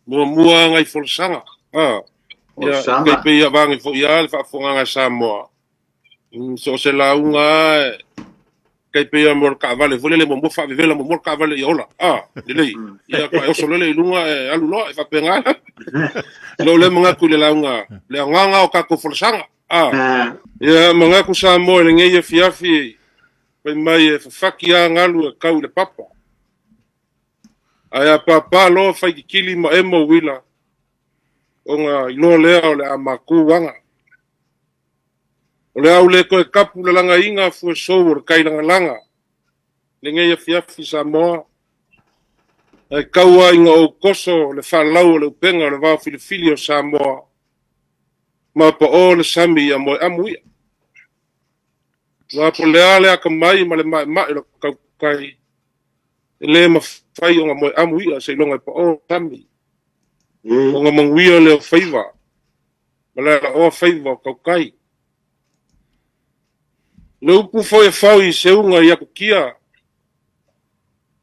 Muamua ngai folasaga. Ah. Ia, Folasaga. e pei ia vage foi ia le faafofogaga a Samoa. So o se lauga kai pei ia mo le taavale foi lele muamua faavevela muamua le taavale ia ola. Ah, lelei. Ia ka e oso lele i luga e alu loa e faapena. Lou le manatu i le lauga, le agaga o tatou folasaga. Ah. Ia manatu Samoa i lenei afiafi fai mai e fafaki lava galu e kau i le papa. Ae a papa loa faititili ma emo uila, ona iloa lea o le a matu aga. O le a ou le toe tapu lalagaina fuesou o le tai lagalaga lenei afiafi Samoa, ae tau lava ina ou toso le faalau o le upega o le vao filifili o Samoa, ma pao le sami ia moeamu ia. Aua po o le a le atamai ma le maemae o le tautai, e le mafai ona moeamu ia seiloga e pao le sami, ona manuia lea o faiva, ma le alaoa faiva o tautai. Le upu foi e fau i seuga i atukia,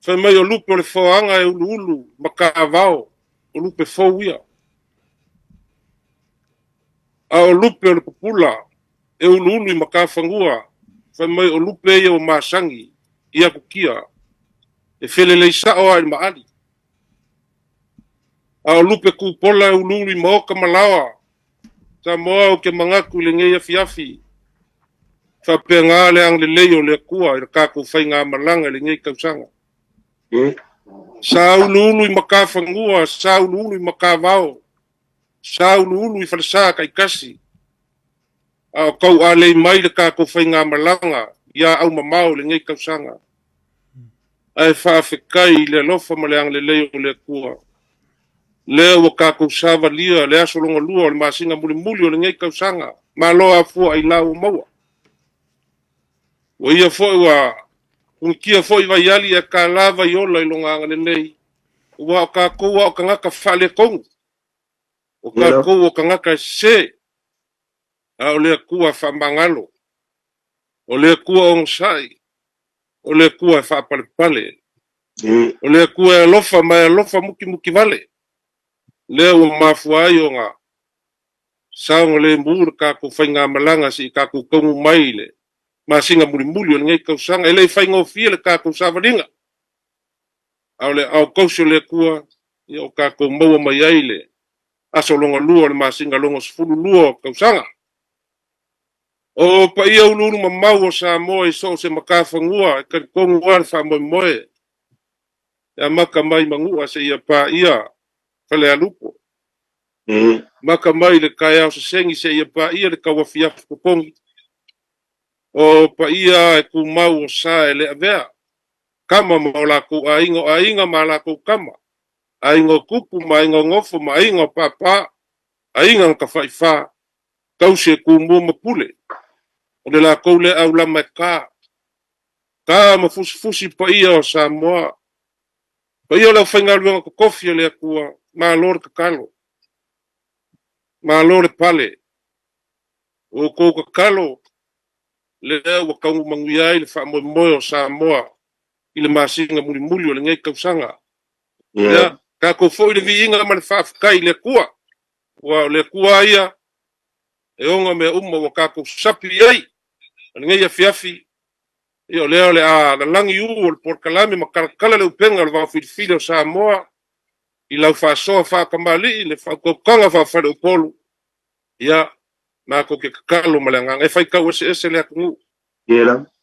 fai mai o lupe o le foaga e uluulu ma kavao, o lupe fou ia. A o lupe o le pupula e uluulu i matafanua, fai mai o lupe ia ua masani i atukia, e felelei sao lava i le maali. A o lupe tupola e uluulu i maota ma laoa, Samoa ou te manatu i lenei afiafi, faapena le agalelei o le Atua i le tatou faigamalaga i lenei tausaga. Sa uluulu i matafanua, sa uluulu i matavao, sa uluulu i falesa taitasi, a o taualei mai le tatou faigamalaga ia aumamao i lenei tausaga. Ae faafetai i le alofa ma le agalelei o le Atua, lea ua tatou savalia le aso lona lua o le masina mulimuli o lenei tausaga. Malo afua ailao ua maua. Ua ia foi ua punitia foi vaiali e tala vaiola i lona agalelei, aua o tatou lava o tagata faaletonu, o tatou o tagata e sese, a o le Atua faamagalo, o le Atua onosai, o le Atua e faapalepale, o le Atua e alofa ma e alofa mutimutivale, lea ua mafua ai ona saogalemu le tatou faigamalaga seia tatou taunuu mai i le masina mulimuli o lenei tausaga. E le i faigofie le tatou savaliga, a o le aao tausi o le Atua, ia o tatou maua mai ai le aso lona lua o le masina lona 12 o tausaga. O paia uluulu mamau o Samoa i so o se matafanua e talitonu lava le faamoemoe e amata mai Manua seia paia Falealupo. Amata mai le taeao sesegi seia paia le tauafiafi totogi. O paia e tumau o sa e le avea, tama ma o latou aiga, o aiga ma a latou tama, aiga o tupu ma aiga o nofo ma aiga o pāpā, aiga na tafaifa, tausi e Tumua ma Pule, o le latou lea aulama e ta, ta ma fusifusi paia o Samoa, paia o le aufaigaluega totofi a le Atua, malo le tatalo, malo le pale, o outou tatalo lea ua taunuu manuia ai le faamoemoe o Samoa i le masina mulimuli o lenei tausaga. Ia, tatou foi le viiga ma le faafetai i le Atua, aua o le Atua lava ia e ona mea uma ua tatou sapi i ai i lenei afiafi. Ia, o lea o le a lalagi ū o le polokalame ma talatala le upega o le vaofilifili o Samoa i lau faasoa faatamalii, le faautautaga faafaleupolu. Ia, matou te tatalo ma le agaga e faitau eseese le atunuu.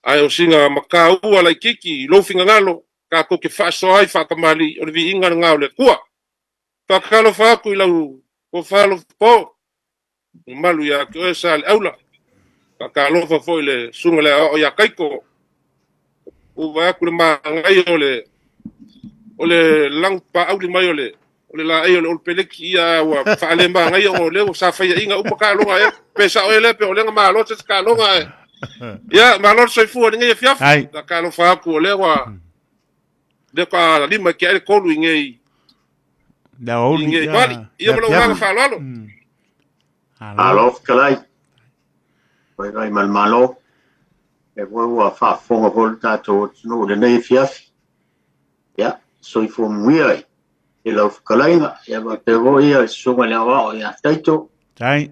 Ae o sina mataua laitiiti i lou finagalo, tatou te faasoa ai faatamalii, o le viiga lena o le Atua. Faatalofa atu i lau tofa Alofapo, mamalu ia te oe Saleaula. Faatalofa foi i le susuga i le aoao ia Taito. Ua vaai atu le manaia o le o le lagupaauli mai o le o le laei o le olopeleki ia ua faalemanaia ona o lea ua sa faiaina uma taaloga ea. Pe sao ea lea pe o lea na malo se taaloga e. Ia, malo le soifua i lenei afiafi. Ai. Faatalofa atu o lea ua lea ka lima e tiai le tolu i nei Le aoauli i nei ia, pali. Ia ma lou agaga faaaloalo. Malo. Malo fetalai. Faiva i ma le Malo. E foi ua faafofoga foi le tatou atunuu i lenei afiafi. Ia, soifua manuia ai. I lau fetalaiga, ia faapea foi le Susuga i le Aoao ia Taito. Tai.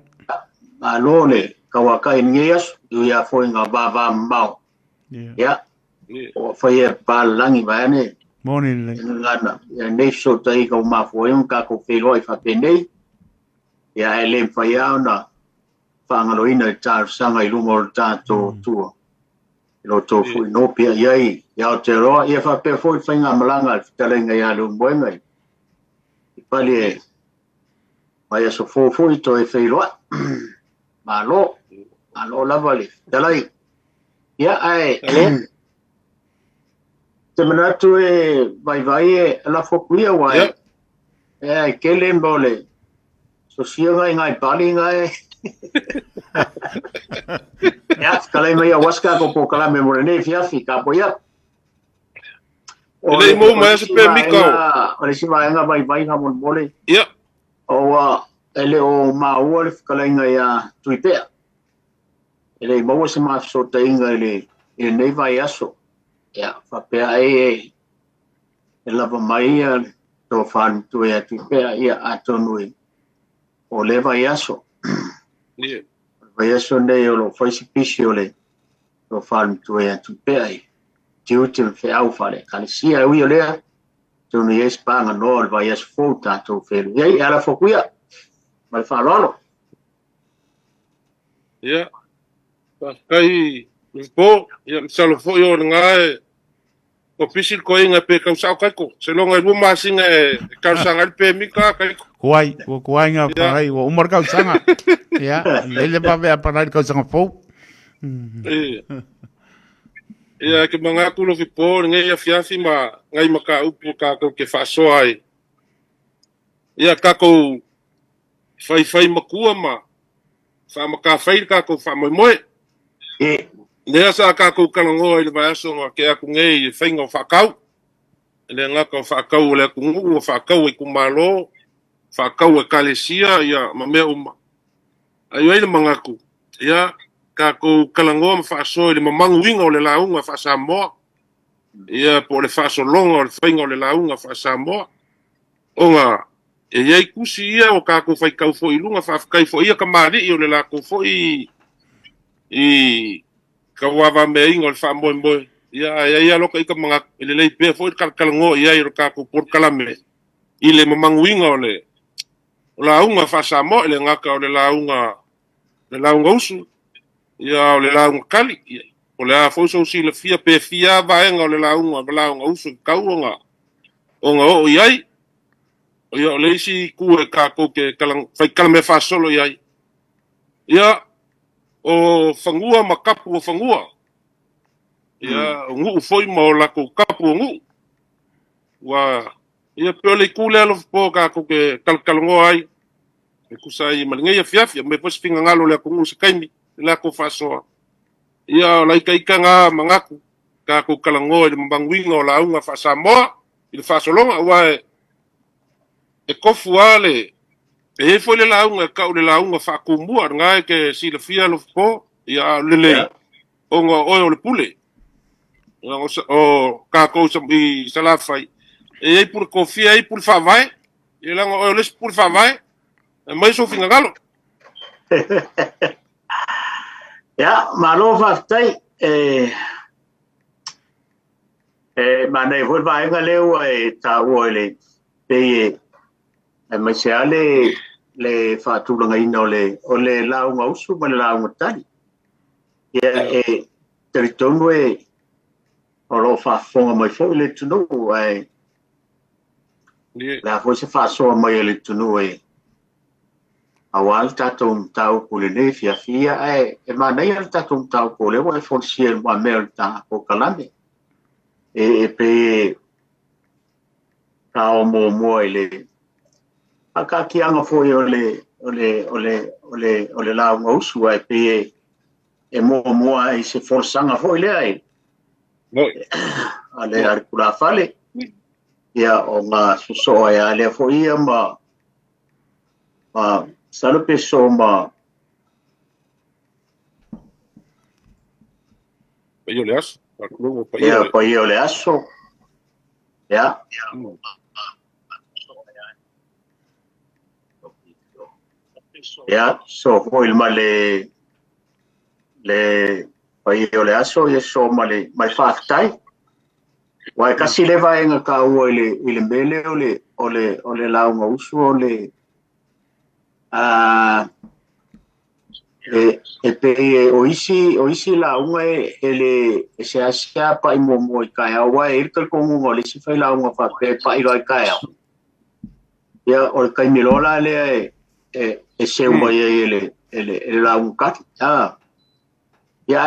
Malo le tauatai i lenei aso, e ui lava foi ina vavamamao. Ia, ua faia e palalagi vaeane Moni lelei. le gagana ia lenei fesootaiga ua mafua ai ona tatou feiloai faapenei. Ia, ae le mafai lava ona faagaloina le talosaga i luma o le tatou Atua i lo outou foi nopiai i ai i Aotearoa, ia faapea foi le faigamalaga a le fetalaiga ia Leulumoega i Pali e vaiaso fou foi toe feiloai. Malo, malo lava le fetalai. Ia, ae te manatu e vaivai e lafo atu ia, aua e tele mo le sosiaga i ngai pali ngai. Ia, fetalai mai aua se tatou polokalame mo lenei afiafi, tapuai atu. E le i maua mai se pe mika o. O le isi vaega vaivai faamolemole. Ia. Ua e le o maua le fetalaiga ia Tuipea. E le i maua se mafesootaiga i le i lenei vaiaso. Ia, faapea ai e lava mai ia le tofa matua ia Tuipea, ia atonu e o lea vaiaso. Ia. O le vaiaso nei o lo o fai si pisi o le tofa matua ia Tuipea i tiute ma feau faale-Ekalesia. E ui o lea, atonu i ai se paganoa o le vaiaso fou tatou feiloai ai. E ala atu ia ma le faaaloalo. Ia, faafetai Lepo. Ia, masalo foi o lena e ua pisi le toeaina pe tau sao Kaiko. Seiloga e 2 masina e talosaga ai le pemita Kaiko. Kuai, ua kuai ngā parai, ua uma le tausaga. Ia, lei le vave a parai le tausaga fou. Ia. Ia, ke manatu lo fipo lenei afiafi ma ngai mataupu tatou te faasoa ai. Ia, tatou faifai matua ma faamatafai le tatou faamoemoe. Lea sa tatou talanoa i le vaiaso na tea atu nei i le faiga o faatau. E le gata o faatau o le atunuu, o faatau a itumalo, faatau a ekalesia, ia, ma mea uma. Ae i ai le manatu, ia, tatou talanoa ma faasoa i le mamanuiga o le lauga faa-Samoa, ia, po o le faasologa o le faiga o le lauga faa-Samoa, ona e i ai tusi ia o tatou faitau foi i luga, faafetai foi ia kamali'i o le latou foi i tauavameaina o le faamoemoe. Ia, ae i ai lava lota ita manatu, e lelei pea foi le talatalanoa i ai o le tatou polokalame i le mamanuiga o le lauga faa-Samoa, e le gata o le lauga, le lauga usu, ia, o le lauga tali. Ia, o le a foi sou silafia pe fia vaega o le lauga ma lauga usu e tatau ona oo i ai. Ia, o le isi itu e tatou te faitalamea faasolo i ai, ia, o fanua ma tapu o fanua. Ia, o nuu foi ma o latou tapu o nuu. Ua, ia, pei o le itu lea Alofapo tatou te talatalanoa ai e tusa ai ma lenei afiafi, aumai foi se finagalo o le atunuu i se taimi i le latou faasoa. Ia, o laitaita na manatu tatou talanoa i le mamanuiga o lauga faa-Samoa i le faasologa, aua e tofu lava le, e i ai foi le lauga e tau le lauga faatumua, lena e te silafia Alofapo, ia, a o le lelei, ona o oe o le pule. O tatou i Salafai, e i ai pule tofia, e i ai pule faavae, ia leaga o oe o le isi pule faavae, e aumai sou finagalo. Ia, malo faafetai. E manaia foi le vaega lea ua e taua i le pei e aemaise lava le faatulagaina o le lauga usu ma le lauga tali. Ia, e talitonu e o lo o faafofoga mai foi le atunuu, ae le a foi se faasoa mai a le atunuu e aua le tatou mataupu i lenei afiafi. Ia, ae e manaia le tatou mataupu o lea ua e folasia i lumamea o le polokalame. E pei e tao muamua i le faataatiaga foi o le o le o le o le o le lauga usu, ae pei e muamua ai se folasaga foi lea i a le tulafale, ia ona sosoo ai lava lea foi ia ma masalo pe sosoo ma paia o le aso, ia, paia o le aso, ia. Ia, so foi ma le paia o le aso, ia so ma le faafetai. Ua e kasi le vaega taua i le mele o le lauga usu o le e pei o isi lauga e le e se asia pa i muamua i kaeao wa e le kongunga o le isi fai lauga faapea pa i loa i kaeao. Ia o le taimi loa la lea e seu mai ai e le lauga kati. Ia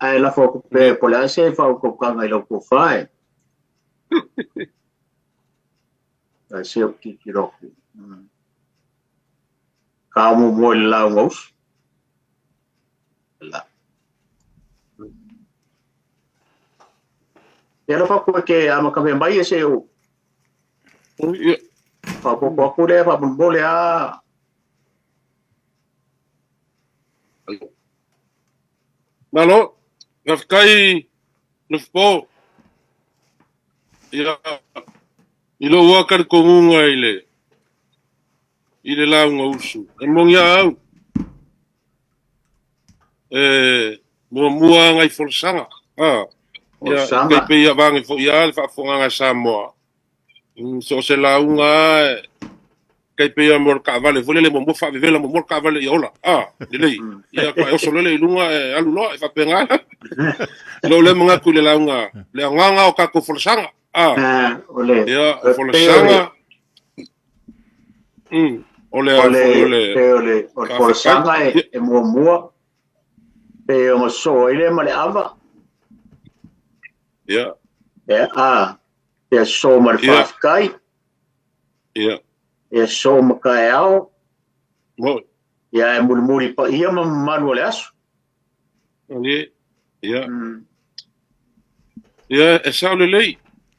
ae lafo atu pea po o le a se faautautaga i lau tofa e. Ae se o tilotilo atu. Ka muamua i le lauga usu. La. Ia lafo atu e ke amakame mai e se o. Faaopoopo atu lea faamolemole a. Malo, faafetai Lofipo. Ia, i lou lava talitonuga i le lauga usu. E moni lava au, e muamua nai folasaga. Ia, e pei ia vage foi lava le faafofogaga a Samoa. So o se lauga kai pei mo le taavale foi lele muamua faavevela muamua le taavale ia ola. Lelei. Ia ka e oso lele i luga e alu loa e faapena. Lou le manatu i le lauga, le agaga o tatou folasaga. Ia, o folasaga. O le o le folasaga e muamua pe o so ai le ma le ava. Ia. Ia, ia so ma le faafetai. Ia. Ia so ma kaeao. Mo. Ia e mulimuli paia ma mamalu o le aso. Ia. Ia, e sao lelei.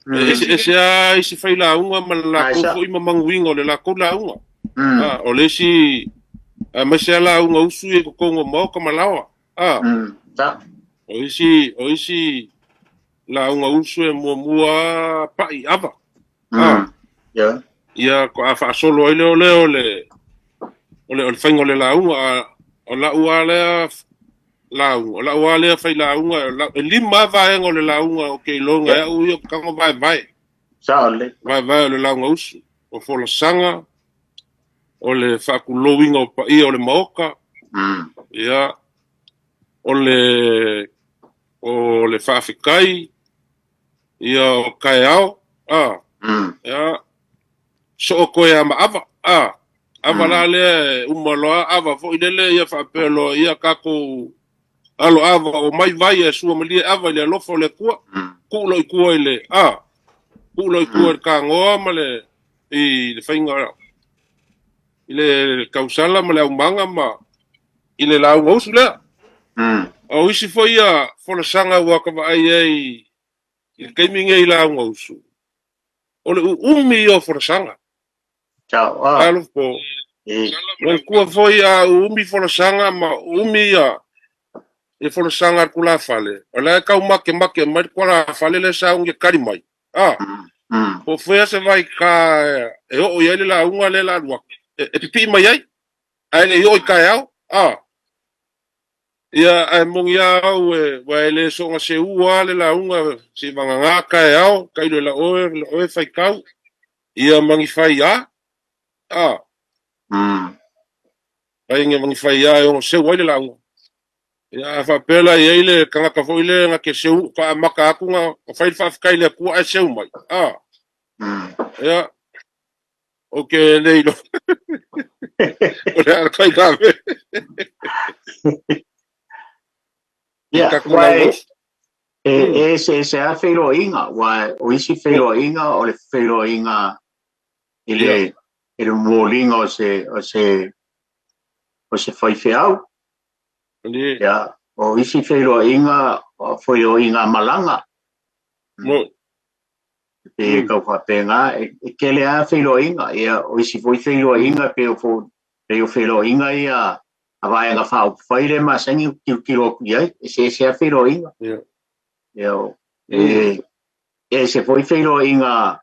E se a isi fai lauga ma le lakou foi ma manuiga o le lakou lauga. O le isi, mai se a lauga usu i totonu o maoka ma laoa. O isi lauga usu e muamua pa'i ava. Ia, a faasolo ai lea o le o le faiga o le lauga. O lau lava lea lauga, o lau lava lea fai lauga, e 5 vaega o le lauga o ke iloga e au ia o tago vaevae. Vaevae o le lauga usu. O folasaga, o le faakulouina o paia o le maoka, ia, o le faafetai, ia, o kaeao, ia, soo koe a ma ava, ava la lea uma loa ava foi lele ia faapea loa ia tatou alo ava o mai vai e sua malie ava i le alofa o le Atua, tuu loa i tua i le tuu loa i tua i le tagoa ma le i le faiga i le tausala ma le aumaga ma i le lauga usu lea. O isi foi ia folasaga ua ka vaai ai i le taimi nei i lauga usu, o le uumi ia o folasaga. Alofa. Manatua foi a uumi folasaga ma uumi ia e folasaga a le tulafale, o la e tau makemake mai le tulafale le sauni e kali mai. Po o fea se vaita e oo i ai le lauga lea la alu atu. E pipii mai ai, ae le i oo i taeao. Ia, ae moni lava au ua e le soona seua le lauga se i vagagā taeao, tailo i la oe faitau, ia manifai a. Ai nge manifai a e ono seu ai le lauga. Ia, a faapea la i ai le tagata foi lea na ke seu, ka amata atu na fai le faafetai i le Atua ae seu mai. Ia, o ke le ilo. O le ala kai kave. Ia, e se a feiloaiga, ua o isi feiloaiga o le feiloaiga i le momoliga o se faifeau. Ia, o isi feiloaiga, o feiloaiga malaga. Pe kau faapena, e kele a feiloaiga, ia, o isi foi feiloaiga, pe o feiloaiga ia a vaega faaupufai le masani o tilotilo atu i ai, e se a feiloaiga. Ia, e se foi feiloaiga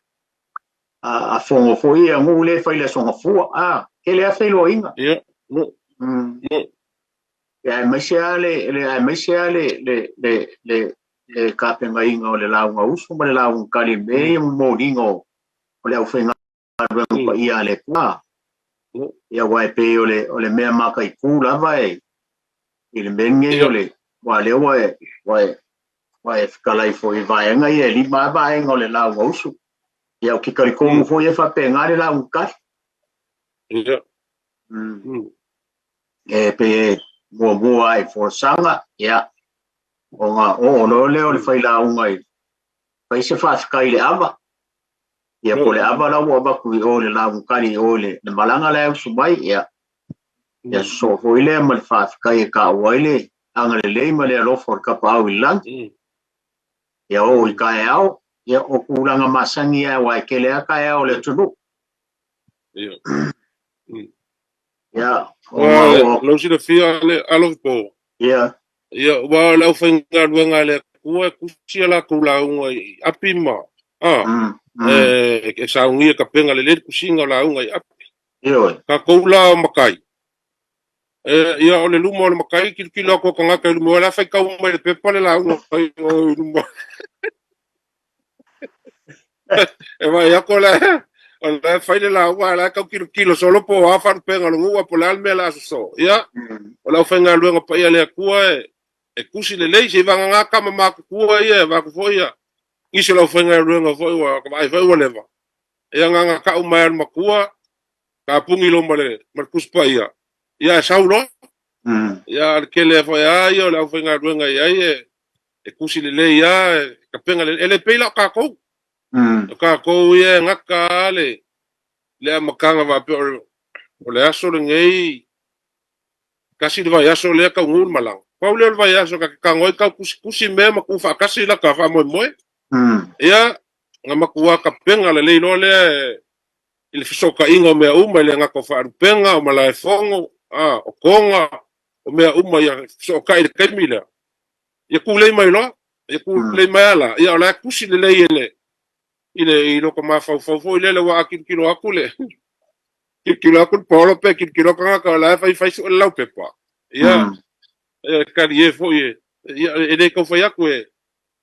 a fogo foi ia nuu le fai le aso gafua, kele a feiloaiga. Ia, aemaise lava le, le, aemaise lava le, le, le, le, le tapenaina o le lauga usu ma le lauga tali i mea ia momoliga o, o le aufaigaluega paia a le Atua. Ia, aua e pei o le, o le mea mataitu lava e, i le mea lenei o le, aua o lea ua e, ua e, ua e fetalai foi i vaega ia e lima lava vaega o le lauga usu. Ia, ou te talitonu foi e faapena le lauga tali. E pei e muamua ai folasaga, ia, ona oo loa lea o le failauga i fai se faafetai i le ava. Ia, po o le ava la ua avatu i o i le lauga tali i o i le malaga la e usu mai, ia, ia sosoo foi lea ma le faafetai e taua ai le agalelei ma le alofa o le Tapaau i le lagi. Ia oo i taeao, ia o tulaga masani lava aua e tele lava taeao o le atunuu. Ia, o lou silafia le alo po. Ia. Ia, aua o le aufaigaluega a le Atua e tusi a latou lauga i api ma, a, e saunia kapega lelei le tusiga o lauga i api. Ioe. Tatou la o matai, e, ia, o le luma o le matai, tilotilo atu o tagata i luma, o la e faitau mai le pepa le lauga i o i luma. E vaai atu o la o la e fai le lauga, a la e tau tilotilo solo po o a faalupega o le nuu a po o le a le mea o le a sosoo. Ia, o le aufaigaluega paia a le Atua e tusi lelei, se i vagana tama matutua ia e avatu foi ia nisi o le aufaigaluega foi ua vaai foi ua leva. Ia na ona tau mai lava e le matua, tapuni loa ma le Tusi Paia, ia ae sau loa. Ia a o le tele foi lava ia o le aufaigaluega i ai e tusi lelei lava, e tapena lelei. E le pei la o tatou. O tatou ia e gata lava le amataga faapea o le aso lenei, tasi le vaiaso lea taunuu le malaga. Pau lea o le vaiaso ta te tago ai tau tusitusi mea ma tuufaatasi lata faamoemoe. Ia, na matua tapena lelei loa lea i le fesootaiga o mea uma, e le gata o faalupega, o malaefono, a, o toga, o mea uma ia fesootai i le taimi lea. Ia tulei mai loa, ia tulei mai lava la, ia o la e tusi lelei e le, i le, i lota mafaufau foi lele, aua a tilotilo atu le, tilotilo atu le paolo pe tilotilo atu tagata o la e faifai sue le laupepa. Ia, e talie foi e, ia, e le tau fai atu e,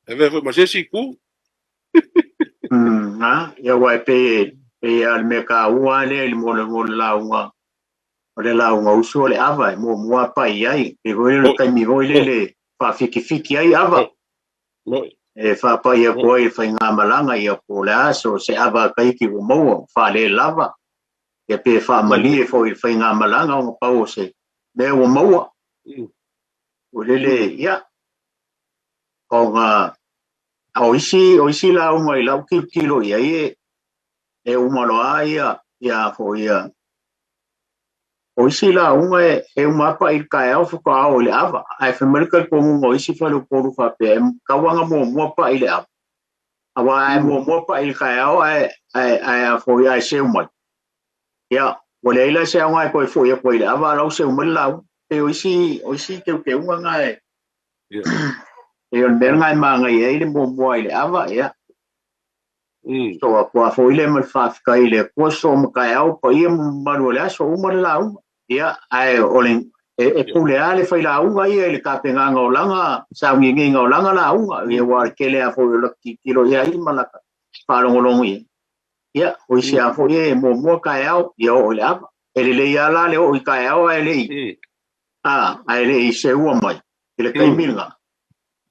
e avea foi ma se isi itu. A, ia aua e pei e, pei lava o le mea taua lava lea i le mo le lauga, o le lauga usu o le ava e muamua pai i ai. Pei foi lea o le taimi foi lele faafitifiti ai ava. E faapai atu ai i le faigamalaga, ia po o le a so se ava a Tahiti ua maua, faalelava, ia pe faamalie foi i le faigamalaga ona pau o se mea ua maua. Ua lele, ia, ona o isi, o isi lauga i lau tilotilo i ai e, e uma loa ia, ia foi ia, o isi lauga e, e uma lava pai i le taeao faatoa ao i le ava. Ae fai mai le talitonuga o isi faleupolu faapea, e tatau lava ona muamua pai i le ava. Aua a e muamua pai i le taeao ae, ae, ae a foi ae seu mai. Ia, ua leai la se aoga e toe foi atu ai i le ava a o la ua seu mai le lauga. Pei o isi, o isi teuteuga na e, pei o le mea lena e manaia ai le muamua i le ava, ia. So atu lava foi lea ma le faafetai i le Atua, sosoo ma taeao, paia ma mamalu o le aso, uma le lauga. Ia, ae o le, e pule lava le failauga ia i le tapenaga o lana sauniuniga o lana lauga, ia aua o le tele lava foi o lata tilotilo i ai ma lata faalogologo i ai. Ia, o isi lava foi e muamua taeao, ia oo i le ava. E lelei lava la le oo i taeao ae le i, a, ae le i seua mai i le taimi lena.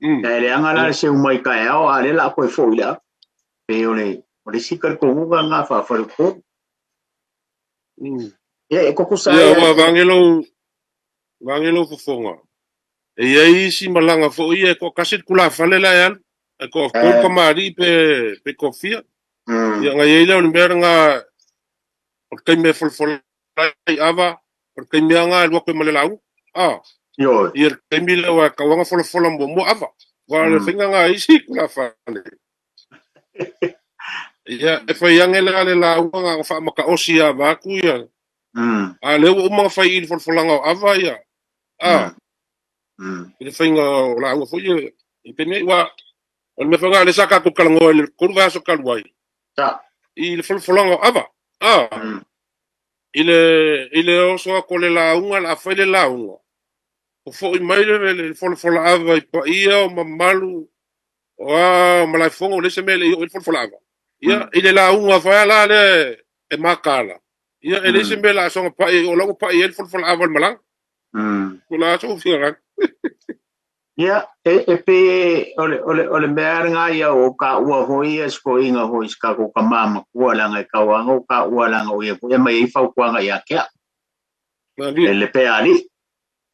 Ae leaga la le seu mai i taeao, a o lea o le a toe foi i le ava. Pei o le, o le isi talitonuga lena faa-faleupolu. Ia, e tutusa ai. Ia, ua vaeane lou, vaeane lou fofoga. E i ai isi malaga foi ia e toatasi le tulafale la e alu, ae toatolu tamalii pe toafia. Ia, ona i ai lea o le mea lena, o le taimi e folafola ai ava, o le taimi lava lena e alu atu ai ma le lauga. A, Ioe. ia le taimi lea aua e tatau lava ona folafola muamua ava. Aua o le faiga lena a isi tulafale. Ia, e fai ane la le lauga na ona faamataosi lava vaeatu ia. A o lea ua uma ona fai i le folafolaga o ava ia. A, i le faiga o lauga foi ia i taimi nei. Aua o le mea foi lena lea sa tatou talanoa i le 3 vaiaso talu ai, i le folafolaga o ava. A, I le, i le oso atu o le lauga, o le a fai le lauga, ua foi mai le, le folafola ava i paia o mamalu o a Malaefono, o le isi mea e le i oo i ai le folafola ava. Ia, i le lauga foi lava la lea e mataala, ia, e leai se mea o le a soona pai ai, o la ua pai ai le folafola ava i le malaga. O le a sou finagalo. Ia, e pei e, o le mea lena ia o taua foi ia sikoiga foi i si tatou tama matua leaga e tau lava ona ou taua leaga o ia foi e aumai ai fautuaga ia te au. E le pea alii.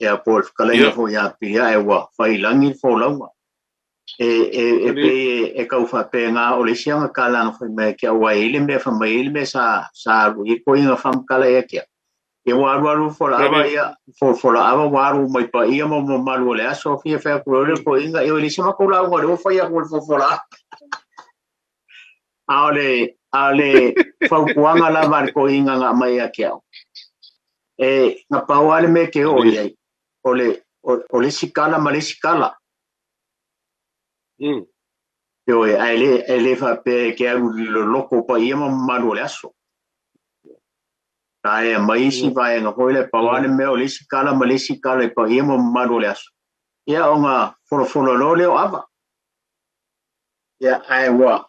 Ia po o le fetalaiga foi ia Piliae ua fai i lagi le folauga. E pei e tau faapena o le isi aga tala na fai mai ia te au aua e i ai le mea fai mai e i ai le mea sa alu i ai toeaiina faamatala ia te au. Ia ua alu alu folaava ia folaava ua alu mai paia ma mamalu o le aso fia fai atu loa le toeaina ia e leai se matou lauga o lea ua fai atu e le folafolaava. A o le fautuaga lava a le toeaina na aumai ia te au, e na pau lava le mea e te oo i ai, o le isi tala ma le isi tala. Ioe, ae le faapea e te alu i le loloto o paia ma mamalu o le aso. Taea mai isi vaega foi lea, pau lava le mea o le isi tala ma le isi tala i paia ma mamalu o le aso, ia ona folafola loa lea o ava. Ia, ae ua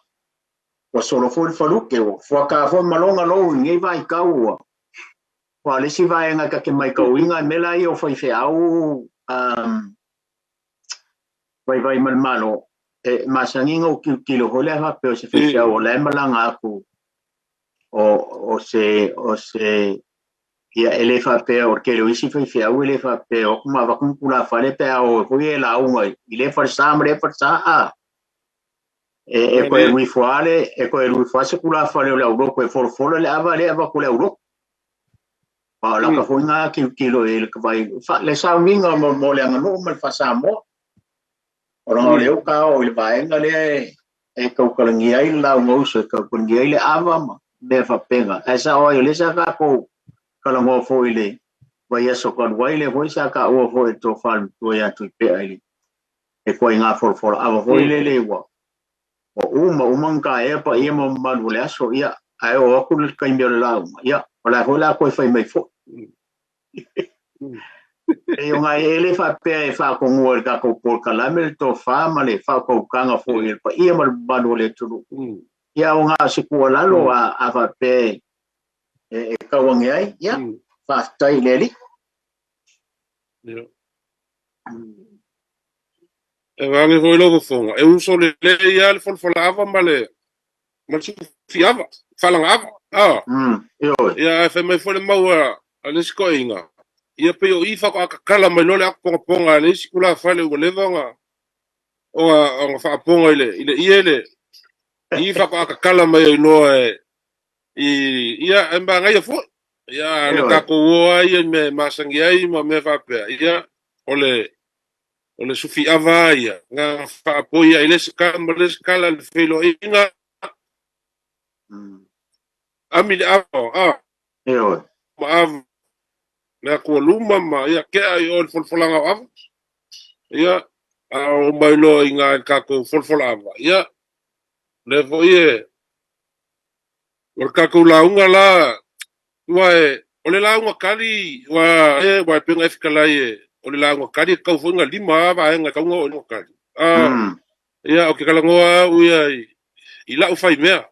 solo foi le faluke, ua fuata foi ma lona lou i lenei vaitau ua aua o le isi vaega ta te maitauina, mea la ia o faifeau vaivai ma le Malo, e masani ona ou tilotilo foi lea faapea o se faifeau o la e malaga atu o se ia e le faapea o le tele o isi faifeau e le faapea o atu ma avatu ni tulafale pe a o foi e lauga i lea falesa ma lea falesa a e toe alu ifo lava le e toe alu ifo lava se tulafale o le aulotu e folafola le ava lea e avatu i le aulotu. A o lata foi lena tilotilo i le vai le sauniga mo le aganuu ma le faa-Samoa. O lona o lea ua ta oo i le vaega lea e tautalagia ai le lauga uso, e tautalagia ai le ava ma mea faapena. Ae sao ai, o lea sa tatou talanoa foi i le vaiaso talu ai, lea foi sa taua foi e le tofa le matua ia Tuipea i le ituaiga folafola ava foi lele ua uma uma ona taea paia ma mamalu o le aso, ia, ae oo atu le taimi o le lauga, ia, o la foi o le a toe fai mai foi. E o ngai e le faapea e faatonua i le tatou polokalame le tofa ma le faautautaga foi i le paia ma le mamalu o le atunuu. Ia o ngā se tuualalo a faapea e tau age ai, ia, faafetai i le Alii. E vage foi lou fofoga, e uso lelei lava le folafola ava ma le sufi ava, falaga ava. Ioe. Ia, ae fai mai foi le mau a le isi toeaina, ia pei o i faatoa tatala mai loa le ato pogapoga a le isi tulafale ua leva ona faapoga i le ie le i faatoa tatala mai ai loa e ia e manaia foi. Ia, le tatou o ai ia i mea e masani ai ma mea faapea. Ia, o le sufi ava ia, na faapoi ai le isi kala ma le isi kala le feiloaiga. Ami le ava, a. Ioe. Ma ava. Le atua luma ma ia kea i o le folafolaga o ava. Ia, a o mai loa i ngā i tatou folafola ava. Ia, le foi e, o le tatou lauga la, ua e, o le lauga kali, ua e, ua e penga e fetalai e, o le lauga kali e tau foi ngā lima a vaega e tau ngā o i kali. Ia, o ke talanoa au ia i lau fai mea.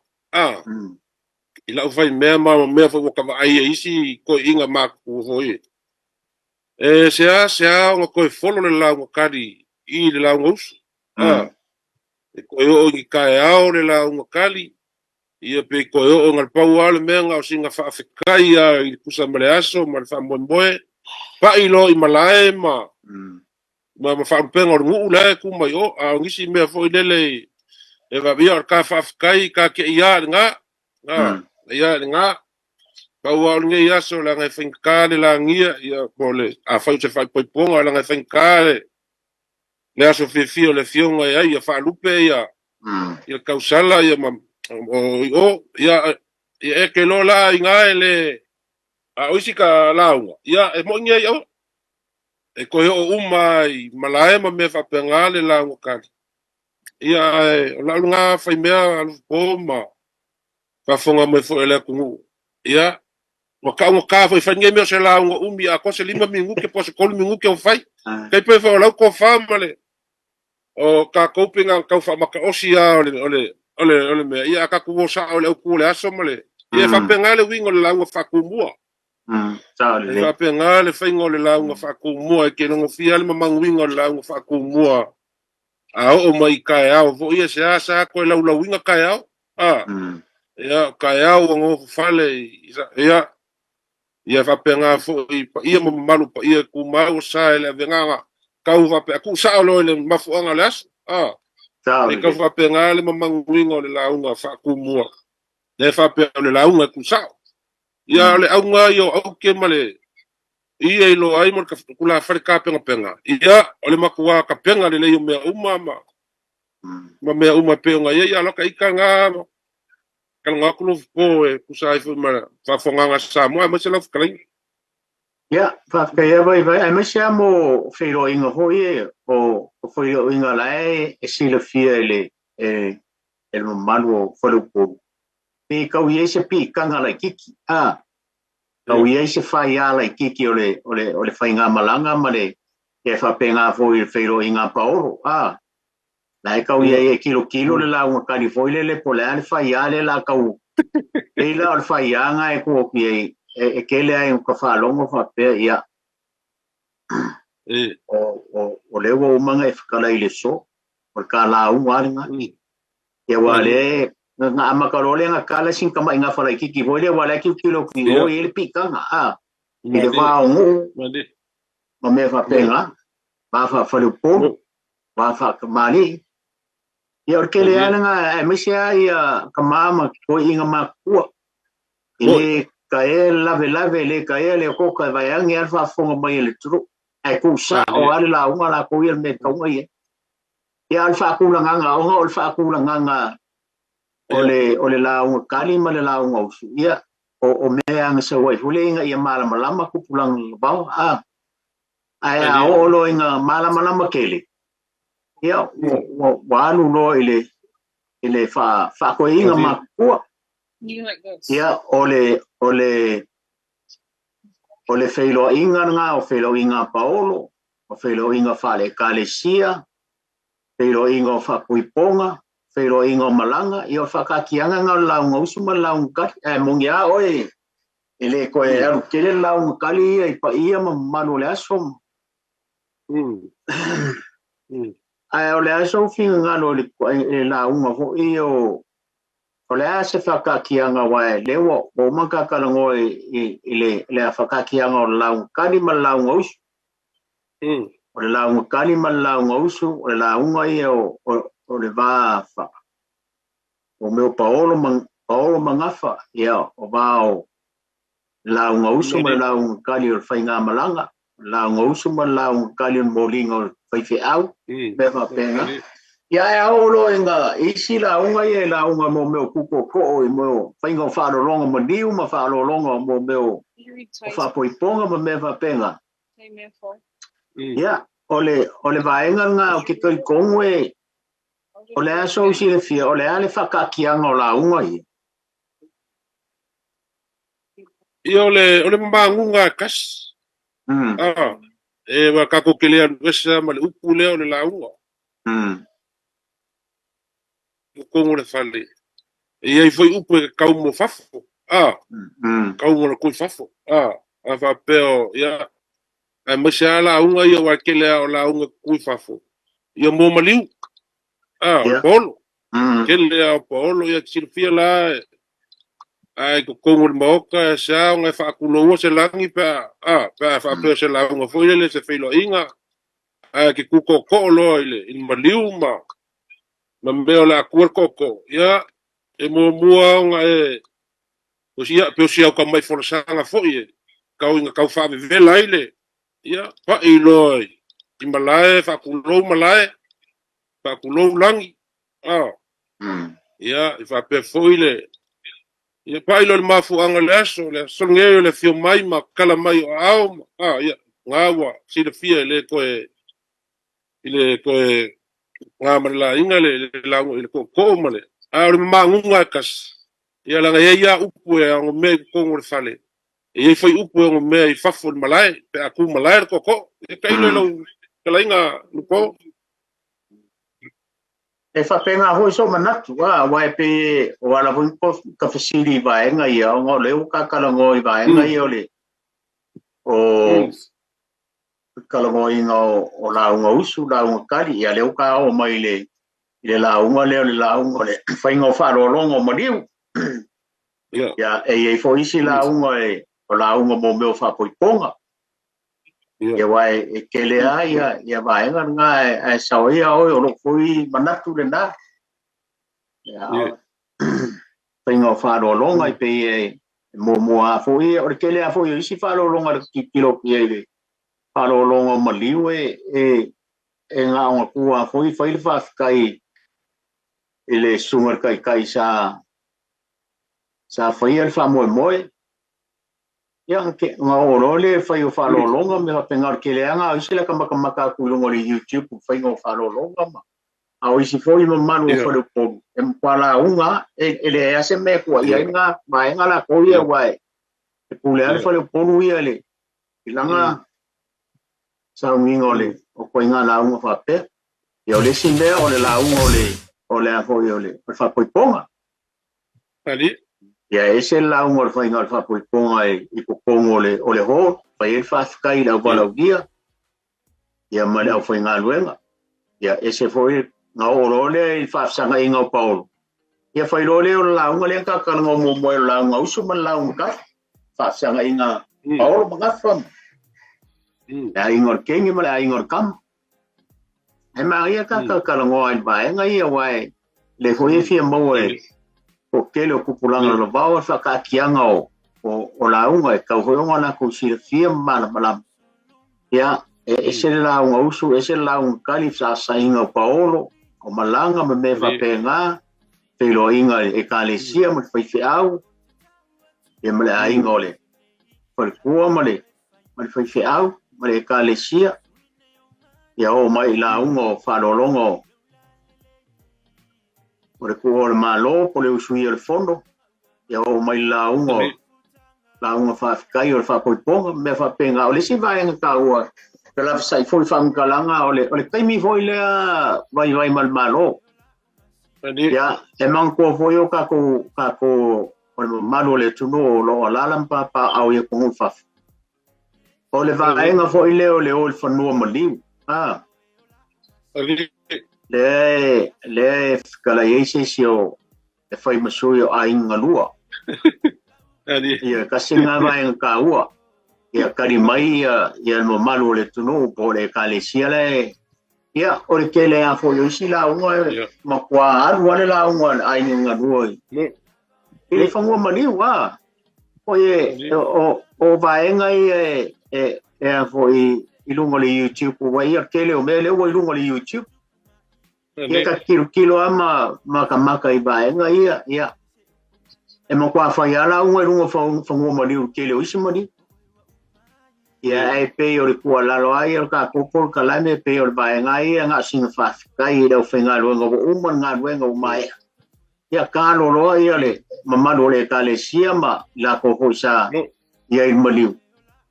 I lau fai mea ma mea foi ua ka vaai e isi toeaiina matutua foi. E sea sea ona toe folo le lauga kali i le lauga uso. E toe oo i ni taeao le lauga kali, ia pe toe oo nga le pau lava le mea na o sina faafetai a i le pusa ma le aso ma le faamoemoe, pai loa i malae ma ma faalupega o le nuu la e tu mai o, a o nisi mea foi lele e vaavia o le ka faafetai ka ke ia le nga, ia le nga, pau lava o lenei aso leaga e faigata le lagia, ia po o le afai o se faaipoipoga leaga e faigata le aso fiafia o le afioga e ai ia faalupe ia ia tausala ia ma o i o ia ia e ke loa la i nga e le a o isi ka lauga ia e moʻi nei au e toe oo uma i malae ma mea faapena le lauga kali. Ia ae o lau lena fai mea alofa po ma faafofoga mai foi e le atunuu. Ia, Ua taugata foi fai nei mea o se lauga umi atoa se 5 minute po o se 3 minute o fai. Tai pei foi o lau tofa ma le o tatou pei na tau faamataosi lava o le o le o le o le mea ia a tatou o sao i le autu o le aso ma le ia e faapena le uiga o le lauga faatumua. E faapena le faiga o le lauga faatumua e te logofia le mamanuiga o le lauga faatumua a oo mai i taeao foi ia seasea toe laulauina taeao. A, ia, o taeao ua nofo fale ia, ia faapena foi i paia ma mamalu paia e tumau o sa e le avegaga tau faapea tuu sao loa i le mafuaaga o le aso. A, e tau faapena le mamanuiga o le lauga faatumua. Lea e faapea o le lauga e tuusao. Ia, o le auga ia o aute ma le ia i loa ai ma le tulafale tapenapena. Ia, o le matua tapena lelei o mea uma ma ma mea uma e pei ona i ai. Ia aloka ita na talanoa atu lou fofo e tusa ai foi ma le faafofogaaga a Samoa aemaise lau fetalaiga. Ia, faafetai lava Vaivai, aemaise lava mo feiloaiga foi e, o feiloaiga la e silafia e le e le mamalu o Faleupolu, pe tau i ai se piitaga laitiiti, a, tau i ai se faia laitiiti o le o le o le faigamalaga ma le e faapena foi i le feiloaiga a Paolo, a, la e tau i ai e tilotilo le lauga kali foi lele po o le a le faia lea la tau pei la o le faia na e tuu atu i ai e tele ai ka faalogo faapea ia o lea ua uma ona e fetalai i le so o le ta lauga lava lena. Ia aua o lea na amata loa lea na tala sina tamai gafa laitiiti foi lea aua o la e tilotilo atu i o e i ai le piitaga a i le va o nuu ma mea faapena, va faa-faleupolu, va faa-tamalii. Ia o le tele lava lena aemaise lava ia tama ma toeaiina matutua. E le taea le lavelave, e le taea le otaota e vaeane lava le faafofoga mai a le atunuu. Ae tuusao lava le lauga latou ia i le mea e tatau ona i ai. Ia a o le faatulagaga, ona o le faatulagaga o le, o le lauga kali ma le lauga usu, ia, o mea na sau ai foi lea ina ia malamalama tupulaga vavao, a. Ae a oo loa ina malamalama tele, ia, ua alu loa i le, i le faatoeaina matutua. Ia, o le, o le, o le feiloaiga lena, o feiloaiga a Paolo, o feiloaiga faale-Ekalesia, feiloaiga o faapuipoga, feiloaiga o malaga, ia o le faataatiaga lena o le lauga usu ma le lauga kali. Ae moni lava oe, e le toe alu tele le lauga kali ia i paia ma mamalu o le aso. Ae o le a sou finagalo i le lauga foi ia o o le a se faataatiaga aua o lea ua uma ona ta talanoa i le faataatiaga o le lauga kali ma le lauga usu. O le lauga kali ma le lauga usu, o le lauga ia o le va o mea o Paolo ma Paolo ma Gafa, ia o va o lauga usu ma le lauga kali o le faigamalaga, lauga usu ma le lauga kali o le moliga o le faifeau, mea faapena. Ia ae a oo loa ina isi lauga ia i lauga mo mea o kūkōkoʻo i mea o faiga o faaaloaloga maliu ma faaaloaloga mo mea o faapoipoga ma mea faapena. Ia, o le, o le vaega lena ou te talitonu e, o le a sou silafia, o le a le faataatiaga o lauga ia? Ia, o le, o le mamanuga e tasi. Ah, e aua tatou te le alu ese lava ma le upu lea o le lauga. I totonu o le fale. E i ai foi upu e tau mo fafo. Ah, tau mo le kui fafo. Ah, a faapea o, ia, aemaise lava lauga ia aua e tele lava o lauga e kui fafo. Ia mo maliu. Ah, o le paolo. Tele lava o paolo, ia te silafia la e, ae i totonu o le maota e sea ona e faatuloua se lagi pe a, a, pe a faapea o se lauga foi lele se feiloaiga, ae te tu tootoo loa i le, i le maliu ma, ma mea o le a tua le tootoo, ia, e muamua ona e, ia, pei o si au tamai folasaga foi e tau ina tau faavevela ai le, ia, pai loa i, i malae, faatulou malae, faatulou lagi, a, ia, e faapea foi le, ia, pai loa i le mafuaaga o le aso, le aso lenei o le afio mai ma tala mai o aao, ma, a, ia, na ua silafia e le toe, i le toe ga ma le laina le, le lauga i le tootoo ma le, a o le mamanuga e tasi, ia, leaga e i ai lava upu e agomea i totonu o le fale. E i ai fuaiupu e ogomea i fafo i le malae pe a ku malae le tootoo. Ia tailo i lau fetalaiga Lupo. E faapena foi sou manatu, aua e pei o ala foi ka fesili i vaega ia, ona o lea ua ta talanoa i vaega ia o le o talanoaina o lauga usu, lauga kali, ia lea ua ta oo mai i le lauga lea o le lauga o le faiga o faaaloaloga o maliu. Ia, e i ai foi isi lauga o lauga mo mea o faapoipoga. Ia, aua e tele lava ia vaega lena, ae sao ai oe, o lou foi manatu lena. Ia, faiga o faaaloaloga e pei e muamua lava foi, o le tele lava foi o isi faaaloaloga i le tilotilo atu i ai i le faaaloaloga o maliu e gaogatua lava foi fai le faafetai i le susuga i le Taitai sa faia le faamoemoe. Ia, ona oo loa lea i le fai o faaaloaloga ma faapena, o le tele lava na o isi la e matamata atu i luga o le YouTube i le faiga o faaaloaloga ma a o isi foi mamalu o faleupolu e matua lauga lava, e leai lava se mea e tuuaia ai lena vaega latou ia, aua e pule lava le faleupolu ia i lana sauniga o le o ituaiga lauga faapea. Ia, o le isi mea o le lauga o le o le a foi o le faapoipoga. Ia, e ese le lauga o le faiga o le faapoipoga i totonu o le hall, fai ai le faafetai i le auvalaulia ia ma le aufaigaluega. Ia, ese foi na oo loa lea i le faafesagaiga o Paolo. Ia, fai loa lea o le lauga lea na talanoa muamua ai o le lauga usu ma le lauga kali. Faafesagaiga Paolo ma Gafa, le aiga o le teine ma le aiga o le tama. E manaia ka talanoa i le vaega ia, aua e lea foi e fia maua e o tele o tupulaga lalavao le faataatiaga o lauga e tatau foi ona latou silafia ma malamalama. Ia, e ese le lauga usu, ese le lauga kali, fesasaaiga o paolo, o malaga ma mea faapena, feiloaiga i le ekalesia ma le faifeau, ia ma le aiga o le faletua ma le faifeau ma le ekalesia, ia oo mai i lauga o faaaloaloga o le tuua o le Malo po o le usuia o le fono, ia oo mai i lauga o lauga faafetai o le faapoipoga ma mea faapena. O le isi vaega taua, e lafesai foi faamatalaga, o le taimi foi lea vaivai ma le Malo. Ia, e manatua foi o tatou o le mamalu o le atunuu o lo o alaala ma papaaao i atunuu i fafo. O le vaega foi lea o le o i le fanua maliu. Lea e fetalai ai se isi o e fai ma sui o aiga galua. Ia, tasi lena vaega taua. Ia tali mai ia le mamalu o le atunuu po o le ekalesia la e. Ia, o le tele lava foi o isi lauga e matua alu lava le lauga a le aiga galua i le fanua maliu. Foi e o vaega ia e a foi i luga o le YouTube, ua ia tele o mea lea ua i luga o le YouTube. Ia ka tilotilo lava ma matamata i vaega ia, ia. E matua fai lava lauga i luga o fanua maliu i le tele o isi maliu. Ia, ae pei o le tuualalo lava ia o le tatou polokalame, pei o le vaega ia na o sina faafetai i le aufaigaluega ua uma le galuega ua maea. Ia talo loa ia le mamalu o le ekalesia ma i latou foi sa i ai i le maliu.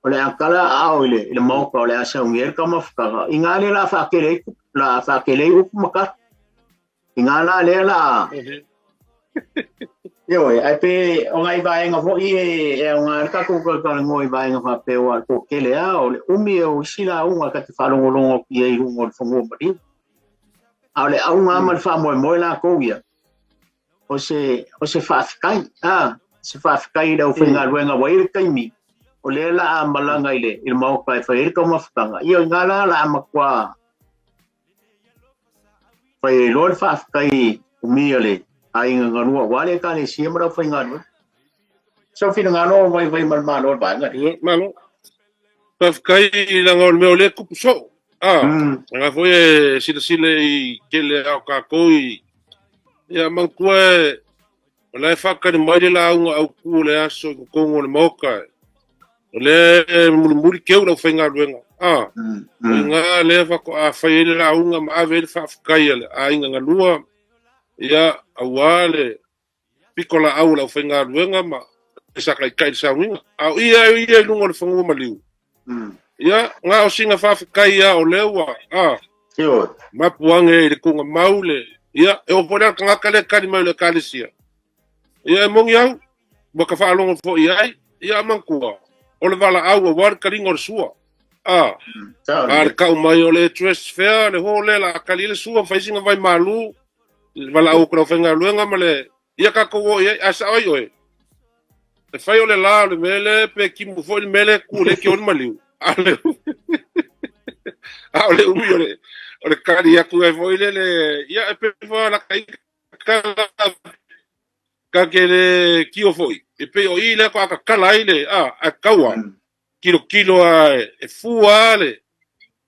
O le a tala aao i le maota o le a sauni ai le taumafataga, i gā lea la a faatele ai la a faatele ai upu ma tala. I gā la lea la a Ioe, ae pe o nai vaega foi e aoga ai le tatou talatalanoa i vaega faapea aua o le toatele lava o le umi o isi lauga ta te faalogologo atu i ai i luga o le fanua maliu. A o le auga lava ma le faamoemoe latou ia, o se faafetai, se faafetai i le aufaigaluega ua i ai le taimi o lea la a malaga i le maota e fai ai le taumafataga. Ia o i ina la la a matua fai ai loa le faafetai umi a le aiga galua aua le ekalesia ma le aufaigaluega. Sou finagalo o vaivai ma le Malo o le vaega lea. Malo. Faafetai leaga o le mea o lea e tupu soo. Leaga foi e silasila i tele lava o tatou i ia manatua e o la e faatali mai le lauga autu o le aso i totonu o le Maota. O lea e mulimuli teu le aufaigaluega. O i ina lea faatoa fai ai le lauga ma ave ai le faafetai a le aiga galua, ia, aua le pito laau o le aufaigaluega ma sa taitai i le sauniga. A o ia e ia i luga o le fanua maliu. Ia, gaosiga faafetai ia o lea ua, a, mapuage i le tugamau le, ia, e oo foi la le tagata lea e tali mai o le Ekalesia. Ia, e moni au, ua ta faalogo foi i ai, ia, a manatua, o le valaau aua le taliga o le sua. A, a le tau mai o le address fea, le hall lea o le a tali ai le sua, fai sina vai malu, le valaau atu i le aufaigaluega ma le, ia tatou o i ai, ae sao ai oe. E fai o le la o le mea lea pe timu foi le mea lea tu le ke o le maliu. A o le a o le umi o le o le kali atu ai foi le le ia e pe fa la kai ka ka ke le kio foi. E pe o i le ko aka kala ai le a a kaua. Kilo kilo a e fua le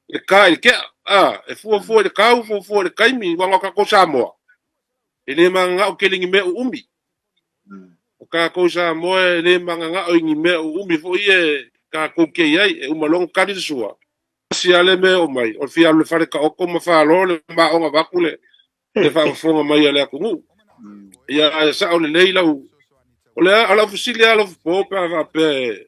le ka i le kea. A e fua fua i le kau fua fua i le kaimi wanga ka ko Samoa. E le mangangao kele ni mea uumi. O kākou Samoa e le magagao i ni mea uumi foi e kākou kei ai, e uma loa ona kali le sua, tasi lava le mea e oo mai, o le fia alu i le fale taoto ma falo le maoga vaeatu le le faafofoga mai a le atunuu. Ia, ae sao lelei lau, o le a, o lau fesili lava Alofipo pe a faapea e,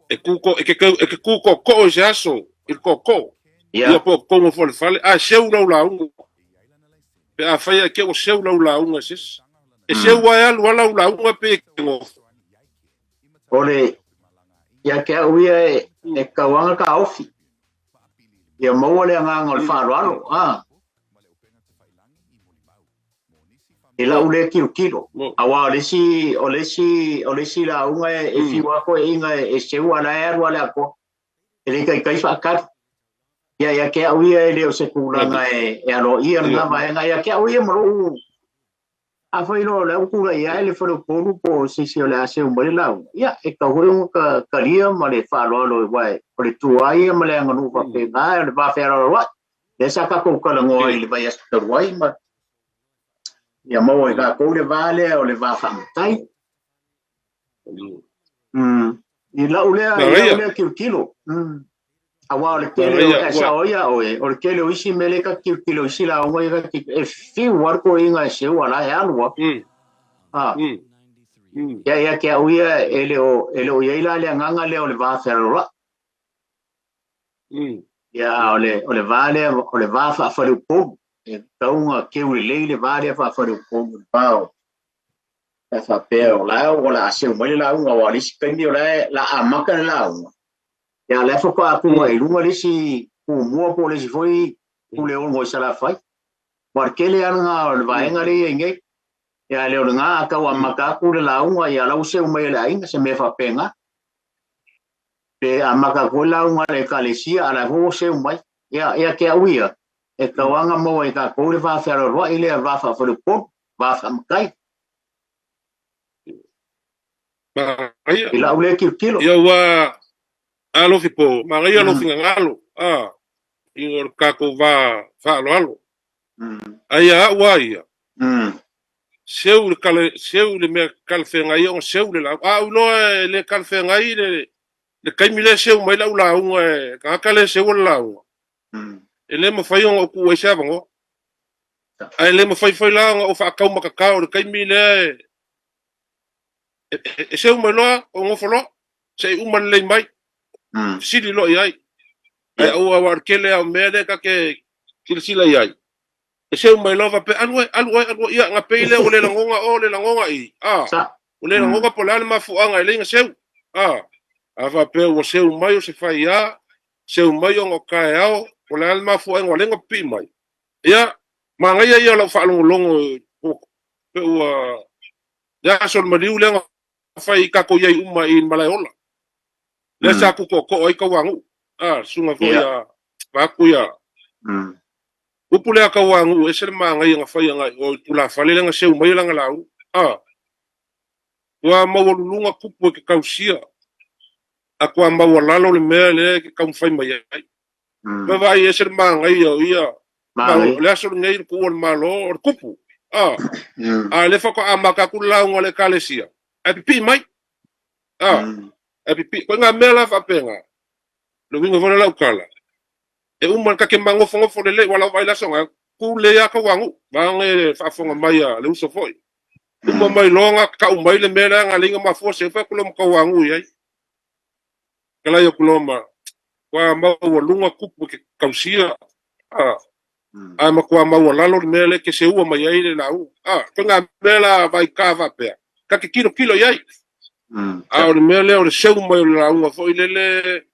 e kū e ke e ke kū tootoo i se aso i le tootoo, ia po o totonu foi o le fale, ae seu lau lauga. Pe afai e te ua seu lau lauga e se isi. E seu lava e alu lava lau lauga pe e te nofo. O le, ia te au ia e, e tauaga taofi. Ia maua le agaga o le faaaloalo, a. I lau lea tilotilo. Aua o le isi, o le isi, o le isi lauga e, e fiu lava toeaiina e, e seu a la e alu lava le atoa. E le taitai faatali. Ia, ia te au ia e le o se tulaga e, e aloaia lena vaega. Ia te au ia ma lou, afai loa o lea ua tulai ae le faleupolu po o se isi o le a seu mai le lauga, ia, e tatau foi ona ta talia ma le faaaloalo aua o le tuai ia ma le aganuu faapena, o le va fealoaloai. Lea sa tatou talanoa ai i le vaiaso talu ai ma ia maua e tatou le va lea o le va faamatai. I lau lea, i lau lea tilotilo. Aua o le tele o, e sao ai ia oe, o le tele o isi mea lea ta te tilotilo i isi lauga ia ta te, e fiu lava le toeaina e seu a la e alu lava. A. Ia, ia te au ia e le o, e le o i ai la le agaga lea o le va fealoaloai. Ia, a o le, o le va lea, o le va faafaleupolu. E tatau ona keu lelei le va lea faafaleupolu, le va o, Pe a faapea o la o le a seu mai le lauga, aua o le isi taimi o la o le a amata le lauga, ia o la e faatoa atu ai i luga le isi pumua po o le isi foi puleono i Salafai. Aua o le tele lava lena o le vaega lea e i ai nei. Ia le o lena a tau amata atu le lauga, ia o la ua seu mai e le aiga, se mea faapena. Pe amata atu foi le lauga a le Ekalesia, a o la foi ua seu mai. Ia, ia te au ia, e tatau lava ona maua e tatou le va fealoaloai lea, le va faafaleupolu, va faamatai. Manaia. I lau lea tilotilo. Ia ua alofi po, manaia lou finagalo, a, i o le tatou va faaaloalo. Ae ia au a ia, seu le kale, seu le mea talafeagai ona seu le lauga. A ou iloa e le talafeagai le, le taimi lea e seu mai lau lauga e tagata lea e seua le lauga, e le mafai ona ou tuu ai se avanoa. Ae le mafai foi la ona ou faataumatatao i le taimi lea e, e, e seu mai loa, ou nofo loa, se i uma lelei mai, fesili loa i ai. Ae aua aua o le tele lava o mea lea ta te silasila i ai, e seu mai loa faapea, alu oe, alu oe, alu oe, ia ona pei lea ua le lagona o, le lagona i, a, ua le lagona po o le a le mafuaaga e le na seu, a, a faapea ua seu mai o se faiā, seu mai ona o taeao, po o le a le mafuaaga ua le na pipii mai. Ia, manaia ia o lau faalogologo pe ua le aso o le maliu lea na fai i tatou i ai uma i le malaeola. Lea sa tutootoo ai Tauanu'u. A, susuga foi ia vaeatu ia. Upu lea a Tauanu'u, ese le manaia na fai agai i o i tulafale lea na seu mai e lana lauga. A, ua maualuluga tupu e te tausia, a tua maualalo le mea lea e te taumafai mai ai. Vaavaai ese le manaia o ia. O le aso lenei le tuua o le Malo o le tupu. A, a lea faatoa amata atu le lauga a le Ekalesia, ae pipii mai. A, ae pipii. Koe ngā mea la faapena, le uiga foi lea o lau tala, e uma ta te magofogofogo lelei, ua lau vaai i le aso na, tu lelei lava Tauanu'u, vaeane le faafofoga mai a le uso foi. Uma mai loa ga ka'u mai le mea lea ga leiga mafua seu fai atu loa ma tauagu i ai. Kalai aku loa ma ua maualuga tupu e ke tausia ae matuā maualalo le mea lea e te seua mai ai le lauga. Ituaiga mea la vaitā faapea, ta te tilotilo i ai. A o le mea lea o le seu mai o le lauga foi lele,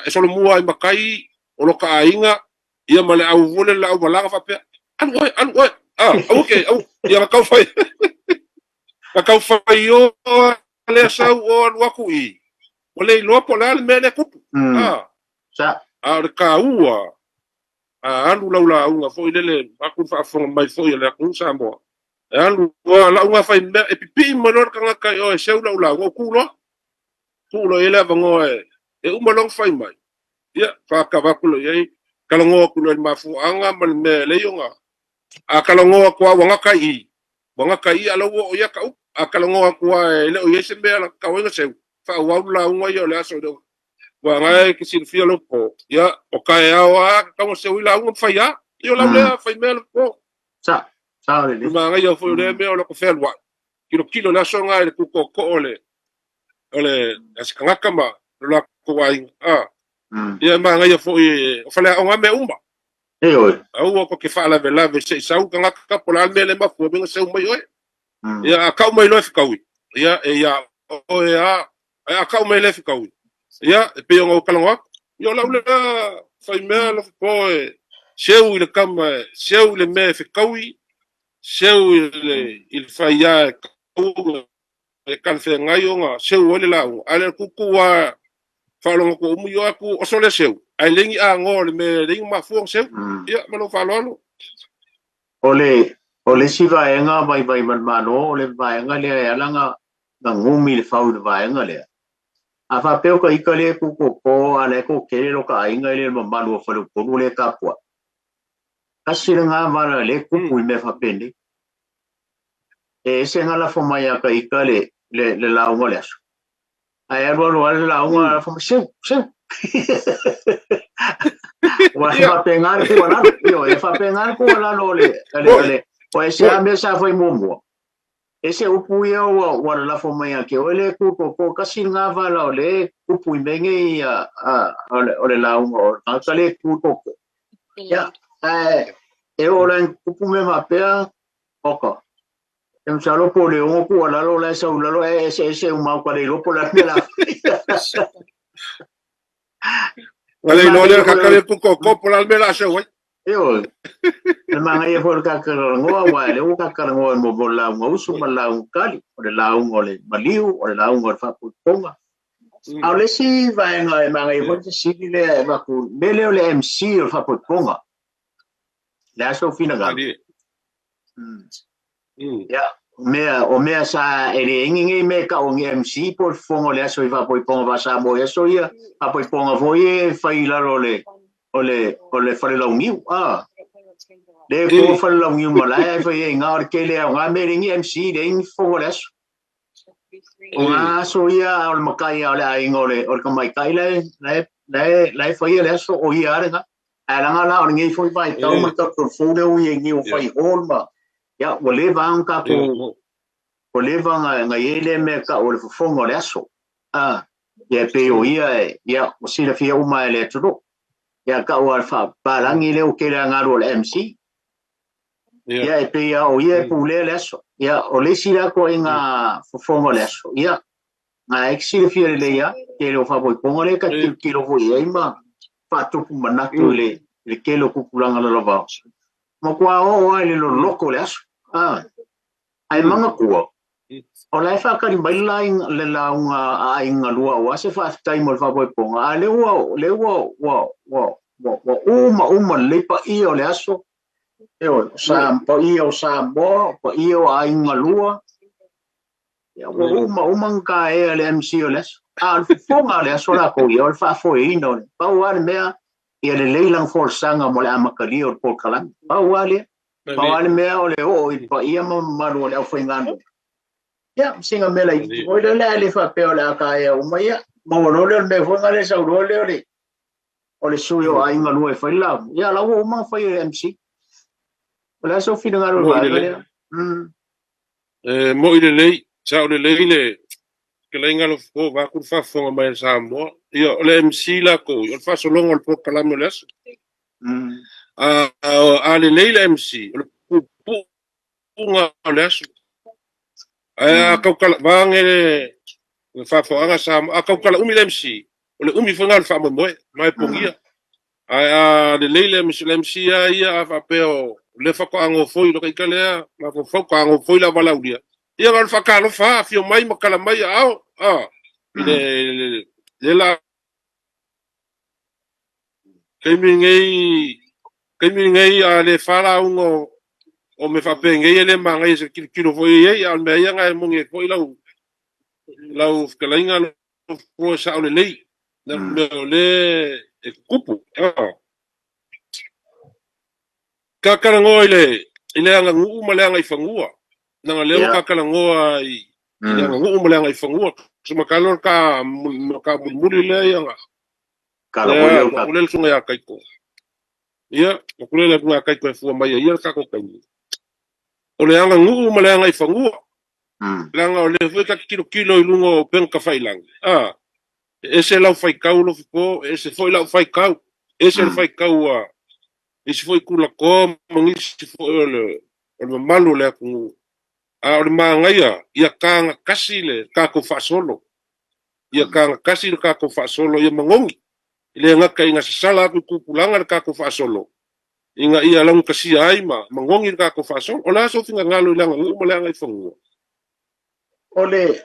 e solomua ai matai o lo ta aiga, ia ma le au foi lele, le auvalaga faapea, alu oe, alu oe, aua te, aua, ia na tau fai, na tau faioa lea sau o alu atu i, ua le iloa po o le a le mea lea e tupu. A o le taua, a alu lau lauga foi lele, atu le faafofoga mai foi a le atunuu Samoa, e alu loa lau ga fai mea, e pipii mai loa le tagata i o e seu lau lauga, ou tu loa, tuu loa i ai le avanoa e uma loa ona fai mai, ia, faatava atu loa i ai, talanoa atu loa i le mafuaaga ma le mea e lei ona, a talanoa atu lava ua gata i i, ua gata i i a o la ua oo i ata upu, a talanoa atu lava e le o i ai se mea na tatau ai ona seu, faaauau le lauga ia o le aso i le Aua na e te silafia lou po, ia, o taeao lava tatau ona seu ai lauga ma fai lava. Ia o lau lea fai mea le po. Sa, sa o le Le manaia foi o lea mea o lota fealuai. Tilotilo i le aso lena i le tutootoo o le o le a se tagata ma lo latou aiga. Ia e manaia foi o faleaoga lava mea uma. Ioe. Aua tou te faalavelave se i sau le tagata po o le a le mea lea e mafua mai ona seu mai oe. Ia a kau mai loa e fetaui, ia e ia oe a, ae a kau mai lea e fetaui, ia e pei ona ou talanoa atu. Ia o lau lea fai mea Lofipo e seu i le tama, seu i le mea e fetaui, seu i le i le faia e tau e talafeagai ona seu ai le lauga. A le o le tuutuu lava faalogo atu ua umi o atu oso lea seu, ae leai ni agoa o le mea e leai ni mafua ona seu. Ia ma lou faaaloalo. O le, o le isi vaega vaivai ma le Malo, o le vaega lea e ala ona gumi le fau i le vaega lea. A faapea o ka ika lea e kukoko a la e toatele lo ka aiga e le mamalu o faleupolu lea e tapuai. Tasi lena vala lea e tupu i mea faapenei. E ese na lafo mai a ka ika le, le, le lauga o le aso. Ae alu alu lava le lauga lafo mai, seu, seu. Ua e faapena le tuualalo. Ioe, e faapena le tuualalo o le, o le, o le, o e se a mea sa fai muamua. E se upu ia ua, ua lalafo mai ia te oe le kūkōkō, tasi lena vala o le upu i mea nei a, a, o le, o le lauga o le tagata le kūkōkō. Ia, ae, e oo la ina tupu mea faapea, oka. E masalo po o le 6 tuualalo la e sau i lalo ae eseese uma au ka le iloa po o le a le mea la Ua le iloa lea ka le kūkōkō po o le a le mea la seu ai. Ioe. Le manaia foi o le kakalanoa, aua e le ua kakalanoa mo mo le lauga usu ma le lauga kali, o le lauga o le maliu, o le lauga o le faapoipoga. A o le isi vaega e manaia foi le fesili lea e avatu, mea lea o le MC o le faapoipoga. Le a sou finagalo? Ia, mea, o mea sa e le ingi nei mea e tau o ni MC po o le fofoga o le aso i faapoipoga faa-Samoa i aso ia, faapoipoga foi e fai i lalo o le, o le, o le falelauniu, a. Le po falelauniu malae ae fai ai i ina o le tele lava o na mea e leai ni MC, leai ni fofoga o le aso. O ngā aso ia o le matai a o le aiga o le, o le tamaitai la e, la e, la e, la e faia le aso o ia lava lena. Ae leaga la o lenei foi vaitau ma le tatou fou lea ua i ai nei ua fai hall ma, ia, ua leva lava ona tatou, ua leva ona i ai lea mea e tau o le fofoga o le aso. A, ia e pei o ia e, ia, ua silafia uma e le atunuu. Ia tau lava o le faapalagi lea ua tele lava ina alu o le MC. Ia, e pei lava o ia e pulea le aso. Ia, o le isi la ituaiga fofoga o le aso, ia, na e silafia lelei lava, tele o faapoipoga lea ta te tilotilo foi i ai ma faatupu manatu i le, i le tele o tupulaga lalavao. Matua oo lava i le loloto o le aso. A, ae manatua, o la e faatali mai le lauga, le lauga a aiga lua aua se faafetai mo le faapoipoga, a o lea ua, lea ua, ua, ua, ua, ua uma uma lelei paia o le aso, Ioe, o Sa, paia o Samoa, o paia o aiga lua, ia, ua uma uma ona taea le MC o le aso. A o le fofoga o le aso latou ia, o le faafoeina o le, pau lava le mea, ia lelei lana folasaga mo le amatalia o le polokalame. Pau lava lea. Pau lava le mea o le oo i le paia ma mamalu o le aufaigaluega. Ia, ma sina mea laitiiti foi lea, ae le faapea o le a taea uma ia. Maua loa lea o le mea foi lea sau loa lea o le o le sui o aiga lua e fai le lauga. Ia, la ua uma ona fai e le MC. O le a sou finagalo i le vaega lea? E mo'i lelei, sa'o lelei le fetalaiga Alofapo vaeatu le faafofoga mai a Samoa. Ia, o le MC latou, o le faasologa o le polokalame o le aso. A lelei le MC, o le puupuuga o le aso. Ae a tautala vaeane le faafofogaaga a Samoa, a tautala umi le MC, o le umi foi lena o le faamoemoe, ma e pogia. Ae a lelei le MC, le MC lava ia a faapea o lea faatoa gofoi lota ita lea mafaufau, faatoa gofoi le auvalaulia, ia na o le faatalofa lava, afio mai ma tala mai aao, a, i le le la taimi lenei, taimi lenei a le fa lauga o mea faapenei e le manaia se tilotilo foi i ai, a o le mea ia na e moni ai foi lau lau fetalaiga e sao lelei, na mea o lea e tutupu. Tatalanoa i le aganuu ma le agaifanua, leaga lea ua tatalanoa i le aganuu ma le agaifanua. Sumakalo ka ka mulimuli lea ia na. Ia, le susuga ia Kaiko. Ia, maku le susuga ia Kaiko e fua mai ai ia le tatou taimi. O le aganuu ma le agaifanua. Leaga o lea foi ta te tilotilo i luga o upega tafailagi. E ese lau faitau Lofipo, e ese foi lau faitau, ese le faitau a isi foi tulatoa ma nisi foi o le mamalu o le atunuu. A o le manaia, ia tagatasi le tatou faasolo. Ia tagatasi le tatou faasolo, ia manogi. E le gata ina sasala atu i tupulaga le tatou faasolo, ina ia laugatasia ai ma manogi le tatou faasolo. O le a sou finagalo i le aganuu ma le agaifanua? O le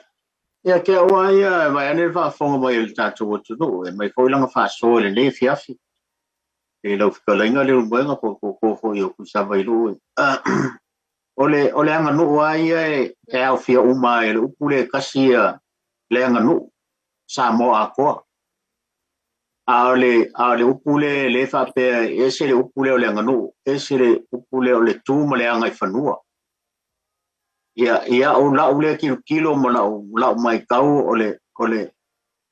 ia ke au lava ia e vaai ane le faafofoga mai o le tatou atunuu e aumai foi lana faasoa i lenei afiafi. I lau fetalaiga Leulumoega po o koko foi o Tuisavailuu. O le o le aganuu lava ia e aofia uma e le upu lea e tasi ia le aganuu Samoa atoa. A o le a o le upu lea le faapea e ese le upu lea o le aganuu, ese le upu lea o le tu ma le agaifanua. Ia ia au lau lea tilotilo ma lau lau matau o le o le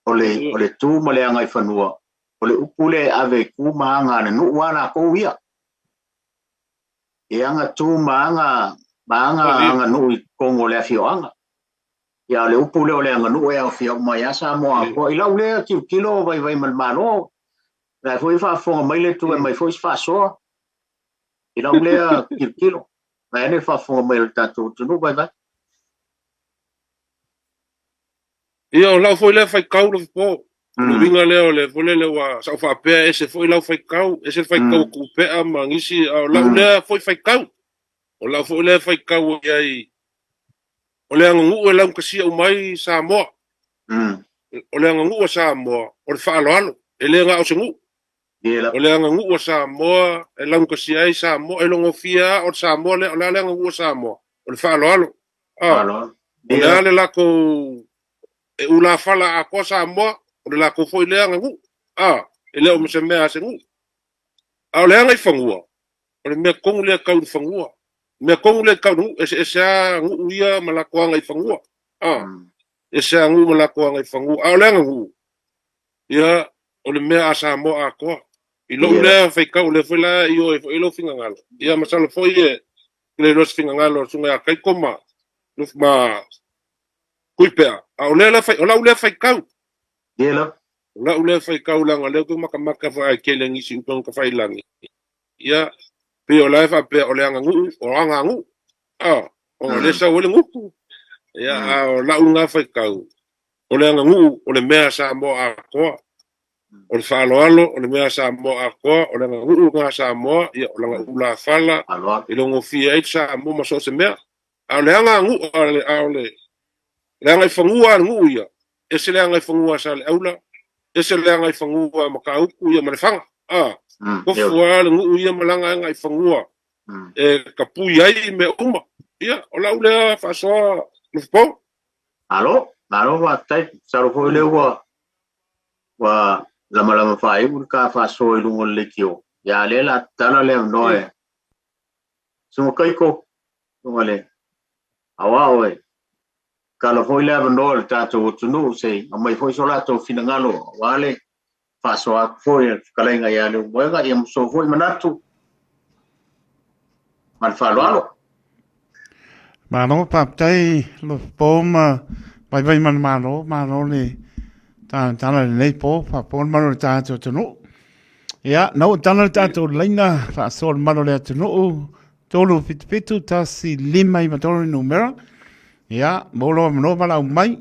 o le o le tu ma le agaifanua o le upu lea e ave i tu ma aga a le nuu lava latou ia. E aga tu ma aga ma aga aganuu i totonu o le afioaga. Ia o le upu lea o le aganuu e aofia uma ai lava Samoa atoa. I lau lea tilotilo vaivai ma le Malo, la e foi e faafofoga mai le Atua e aumai foi se faasoa. I lau lea tilotilo, vaeane le faafofoga mai o le tatou atunuu vaivai. Ia, o lau foi lea faitau Lofipo. O le uiga lea o le foi lele ua sa ou faapea e ese foi lau faitau, ese le faitau a Tuupea ma nisi, a o lau lea foi faitau. O lau foi lea faitau i ai, o le aganuu e laugatasia uma ai Samoa. O le aganuu a Samoa, o le faaaloalo, e le na o se nuu. O le aganuu a Samoa e laugatasia ai Samoa, e logofia lava o le Samoa lea, o le a le aganuu a Samoa? O le faaaloalo. O le a le latou e ulafala atoa Samoa, o le latou foi lea aganuu. E le o se mea a se nuu. A o le agaifanua, o le mea tonu lea tau i le fanua. O le mea tonu lea tau i le nuu, eseese lava nuu ia ma latou agaifanua. Ese lava nuu ma latou agaifanua. A o le aganuu, ia, o le mea a Samoa atoa. I lou lea faitau, o lea foi la e ioe foi i lou finagalo. Ia, masalo foi e le iloa se finagalo o le susuga ia Kaiko ma ma Tuipea. A o lea la o lau lea faitau. O lau lea faitau leaga o lea ou te matamata foi ai tele nisi upega tafailagi. Ia, pei o la e faapea o le aganuu, o aganuu. Ona o lea e sau ai le nuu. Ia, a o lau lena faitau, o le aganuu o le mea a Samoa atoa. O le faaaloalo o le mea a Samoa atoa, o le aganuu lena a Samoa, ia, o lana ulafala, e logofia ai le Samoa ma so o se mea. A o le aganuu, a o le agaifanua a le nuu ia, ese le agaifanua a Saleaula, ese le agaifanua a Matautu ia ma Lefaga. Tofu lava le nuu ia ma lana agaifanua e tapui ai mea uma. Ia, o lau lea faasoa Lofipo. Malo, malo faafetai. Masalo foi lea ua ua lamalama faaiu le ta faasoa i luga o le leitio. Ia a lea la tatala le avanoa e Susuga Kaiko, susuga le aoao e tatala foi le avanoa i le tatou atunuu se i aumai foi so latou finagalo aua le faasoa atu foi a le fetalaiga ia Leulumoega ia ma sou foi manatu. Ma le faaaloalo. Malo, faafetai Lopo ma vaivai ma le Malo, malo le talatala i lenei po, faafofoga le malu o le tatou atunuu. Ia, na ua tala le tatou laina faasoa le malu o le atunuu, 377 1593 le numera. Ia, mo lou avanoa valaau mai,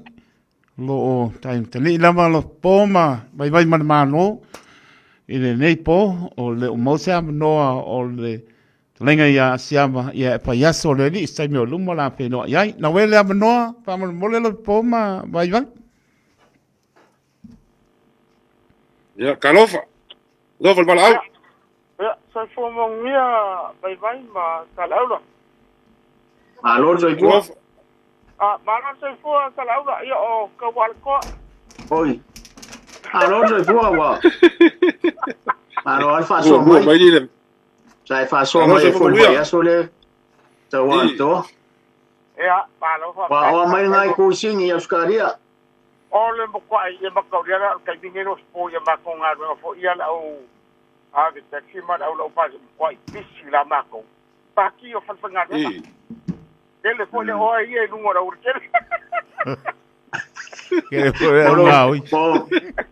o lo o taimatalii lava Lopo ma vaivai ma le Malo i lenei po, o le o maua se avanoa o le Fetalaiga ia Asiava, ia e fai aso le alii se taimi o luma o le a feiloai ai. Nau e le avanoa, faamolemole lo po ma vaivai. Ia, talofa. Talofa le valaau. Ia, soifua manuia Vaivai ma Saleaula. Malo le soifua. Talofa. Ah, malo le soifua Saleaula, ia o Kaualetoa. Oi. Malo le soifua ua. Malo lava le faasoa Mua, mua mai. mai le Sa e faasoa mai ai foi i le vaiaso lea tau atoa. Ia, malo Ua oa mai ngai kuisini i Ausetalia. O le matuai ia mataulia la o le taimi nei o spo ia matou galuega foi ia le au ave taxi ma le au lau pasi matuai pisi la matou. Paki o falefaigaluega. Tele foi le oa ia i luga o le aualatele. Kele foi au ngā ui.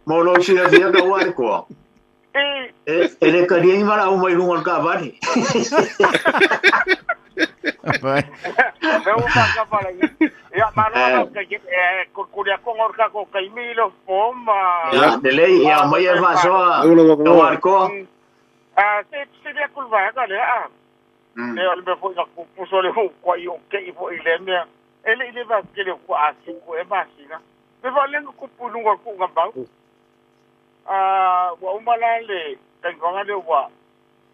Mo lou silafia ka ua le koa. E le talia ni valaau mai luga o le taavale. Vai. Mea ua faakafala ia. Ia, malo lava ka ke e kulikuli atu ona o le tatou taimi i le po ma Ia, lelei, ia aumai e faasoa ka ua le koa. Ah, se fesili atu le vaega lea a. Le o le mea foi na tupu so le matuai ou tei foi i lea mea. E le i leva atu tele o tua a siku ea masina. Me fa le na tupu i luga o le tuugamau. Ua uma la le tainoaga lea ua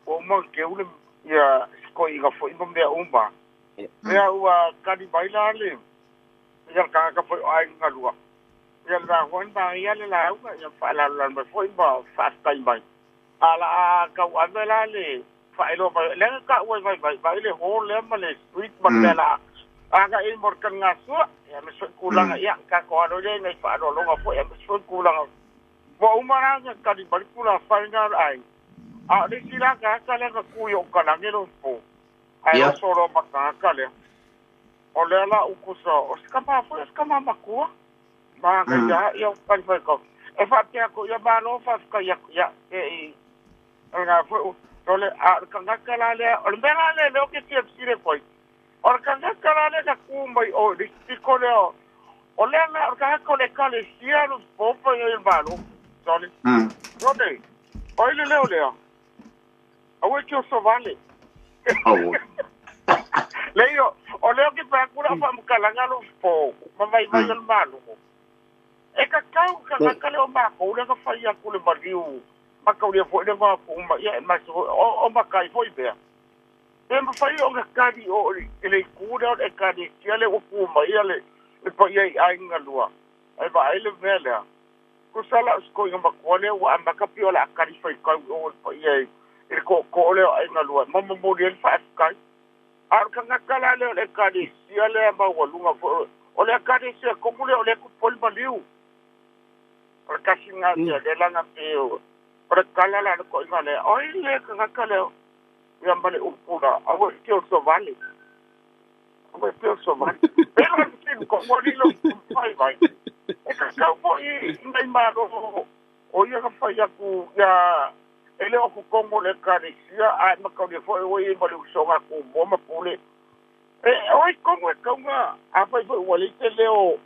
ua uma ona teu le ia sikoiga foi ma mea uma. Ia ua tali mai la le ia le tagata foi o aiga galua. Ia le vaega foi manaia le lauga ia faalalolalo mai foi ma faafetai mai. A la a tau ave la le faailoa mai lea na taua i Vaivai vaai le hall lea ma le street ma le mea la agai i mo le taligasua ia ma soi tulaga ia tatou alo lea nai faaaloaloga foi ia ma soi tulaga ua uma la na tali mai le tulafale na o le aiga a o le isi la tagata lea na tu i ou talage lo po ae oso loa ma tagata lea o lea la upu sa o se tama foi o se tama matua manaia ia o tali mai kau e faapea atu ia malo faafetai atu ia e i O lena foi o le, a o le tagata la lea, o le mea la lea lea ou te fia fesili atu ai, o le tagata la lea na tu mai o i le isi pito lea, o lea la, o le tagata o le ekalesia lo popo i ai le Malo. Sorry. Sorry. O ai le leo lea? Aua e te oso vale. Aua. Leai, o lea ou te fai atu lau faamatalaga lo po, ma vaivai o le Malo. E tatau le tagata lea o matou lea na fai atu le maliu mataulia foi le va atu uma ia e mase foi o matai foi mea. Pe mafai ona tali o i le itu lea o le ekalesia lea ua tu mai ia le paia i aiga lua ae vaai le mea lea. Tusa la o si toeaina matua lea ua amata pei o le a tali faitau i o i le paia i le tootoo lea o aiga lua ma momoli ai le faafetai. A o le tagata la lea o le ekalesia lea maualuga foi o le ekalesia tonu lea o lea e tupu ai le maliu. O le tasi lena mea lea leaga pei o le tala la a le toeaina lea, o ai le tagata lea ia ma le upu la, aua e te oso vale. Aua e te oso vale. Pei la le fesili ko ua lilo vaivai. E tatau foi i nai malo o ia na fai atu ia e le o totonu o le ekalesia ae mataulia foi ua i ai ma le usoga a Tumua ma Pule. E o ai tonu e tatau ona afai foi ua leai se leo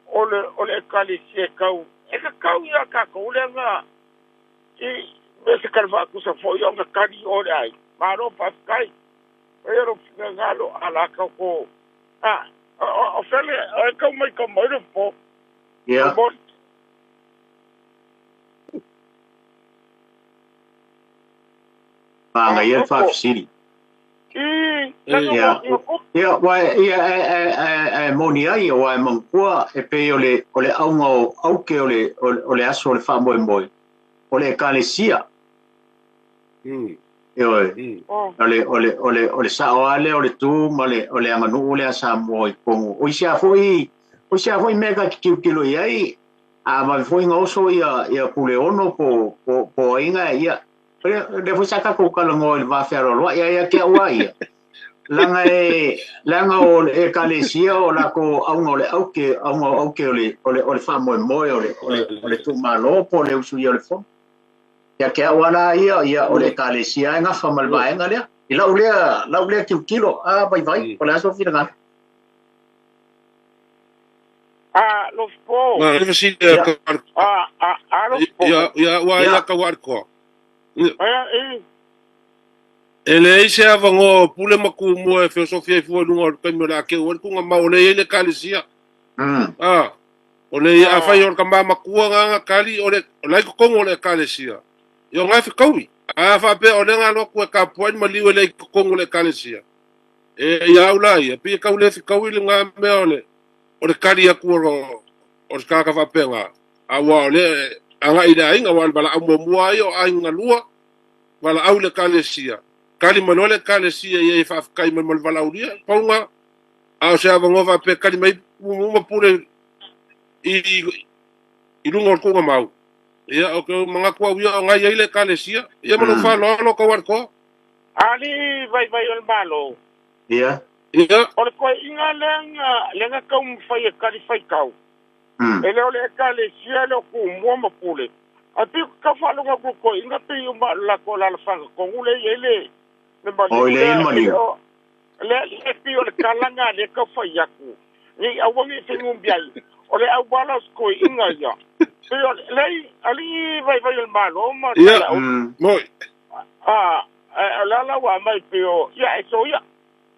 o le o le ekalesia e tau e tatau ia tatou lea na i me se tala faatusa foi ona tali o le aiga malo faafetai e lo finagalo a la tatou a o fele o e tau mai tau mai le po Ia. mo Manaia le faafesili. Ia, ia, ua ia e moni ai, aua e manatua e pei o le o le auga o auke o le o le aso o le faamoemoe, o le ekalesia. Ioe. O le o le o le o le sao lava lea o le tu ma le o le aganuu lea a Samoa i totonu. O isi lava foi o isi lava foi mea ta te tilotilo i ai, a vave foi ona oso ia ia Puleono po po po ai na ia, O lea foi sa tatou talanoa i le va fealoaloai, ae ia te au lava ia, Laga e leaga o le Ekalesia o lakou auga o le auke, auga o auke o le o le o le faamoemoe o le o le o le itumalo po o le usuia o le fono. Ia te au lava la ia, ia o le Ekalesia e gafa ma le vaega lea. I lau lea lau lea tilotilo, a vaivai, po o le a sou finagalo? A Lofipo. Ma le fesili a Ia. A a a Lofipo. Ia ia ua ia ka wa ko. Ia e. E leai se avanoa o Pule ma Tumua e feosofia ai fua i luga o le taimi o le a keu ai le tuugamau o lea e i ai le Ekalesia. A, o le ia, afai o le tama matua na na kali, o le, o la i totonu o le Ekalesia. Ia o na e fetaui. A faapea o lea na alu atu e tapuai le maliu e le i totonu o le Ekalesia, e ia au la ia, pei e tau le fetaui lena mea o le, o le kali atu o, o le tagata faapena. Aua o lea e agai i le aiga, aua o le valaau muamua lava ia o aiga na lua, valaau i le Ekalesia, kali mai loa le Ekalesia ia e faafetai mai mo le valaaulia, pau lena. A o se avanoa faapea kali mai uma pule i, i luga o le tuugamau, ia, ou te manatu au ia o na i ai le Ekalesia. Ia ma lou faaaloalo tau alitoa. Alii vaivai o le Malo. Ia. Ia. O le toeaiga lea na, lea na taumafai e kali faitau. E le o le Ekalesia e le o Tumua ma Pule. Ae pei ou te tau faalogo atu i le toeaina pei uma o le latou alaalafaga tonu lea e i ai le, le maliu Oi, lea e i ai lea. le E le maliu. o, lea, lea pei o le tala lena lea e tau fai atu. Nei aua ne i fenumbi ai. O le auala o se toeaina ia. Pei o le, leai, alii vaivai o le Malo ma Ia, Talaau. moi. A, o le ala ua aumai pei o, ia e soia.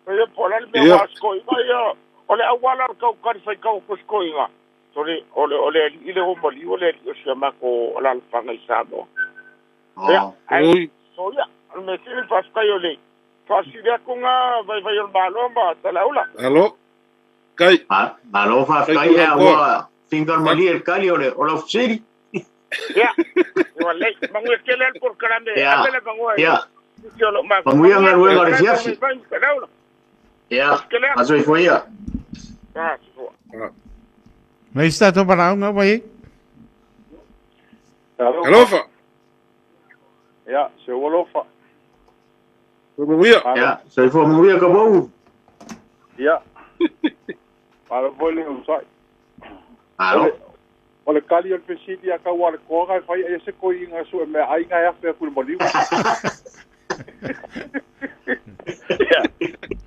Ia po o le a le mea Ia. ua sikoiga ia, o le auala o le tau kali faitau atu sikoiga. Sole, o le, o le alii lea ua maliu, o le alii o si a matou alaalafaga i Samoa. Ia, Oh. ae Oi. soia, o le mea sili faafetai o le faasili atu ngā vaivai o le Malo ma Talaula. Alo. Kai. Ma, malo Kai faafetai tau ia alitoa. ua fingal malie le kali o le o lau fesili. Ia, ua lelei, manuia tele le polokalame, Ia. ave le avanoa i Ia, nisi o lo o mafuta. manuia Manuia galuega o le tele, afiafi. vaivai ma Talaula. Ia, Tele atu. masoifua ia. Ah, sifua. Leai se tatou valaauga ua i ai. Alofa. Ia, se ua alofa. Manuia. Malo. Ia, soifua manuia ka pou. Ia. Malo foi le onosai. Malo. O le kali o le fesili a kau a le koaga e fai ai se koiga su e mea aiga e afe atu i le maliu. Ia,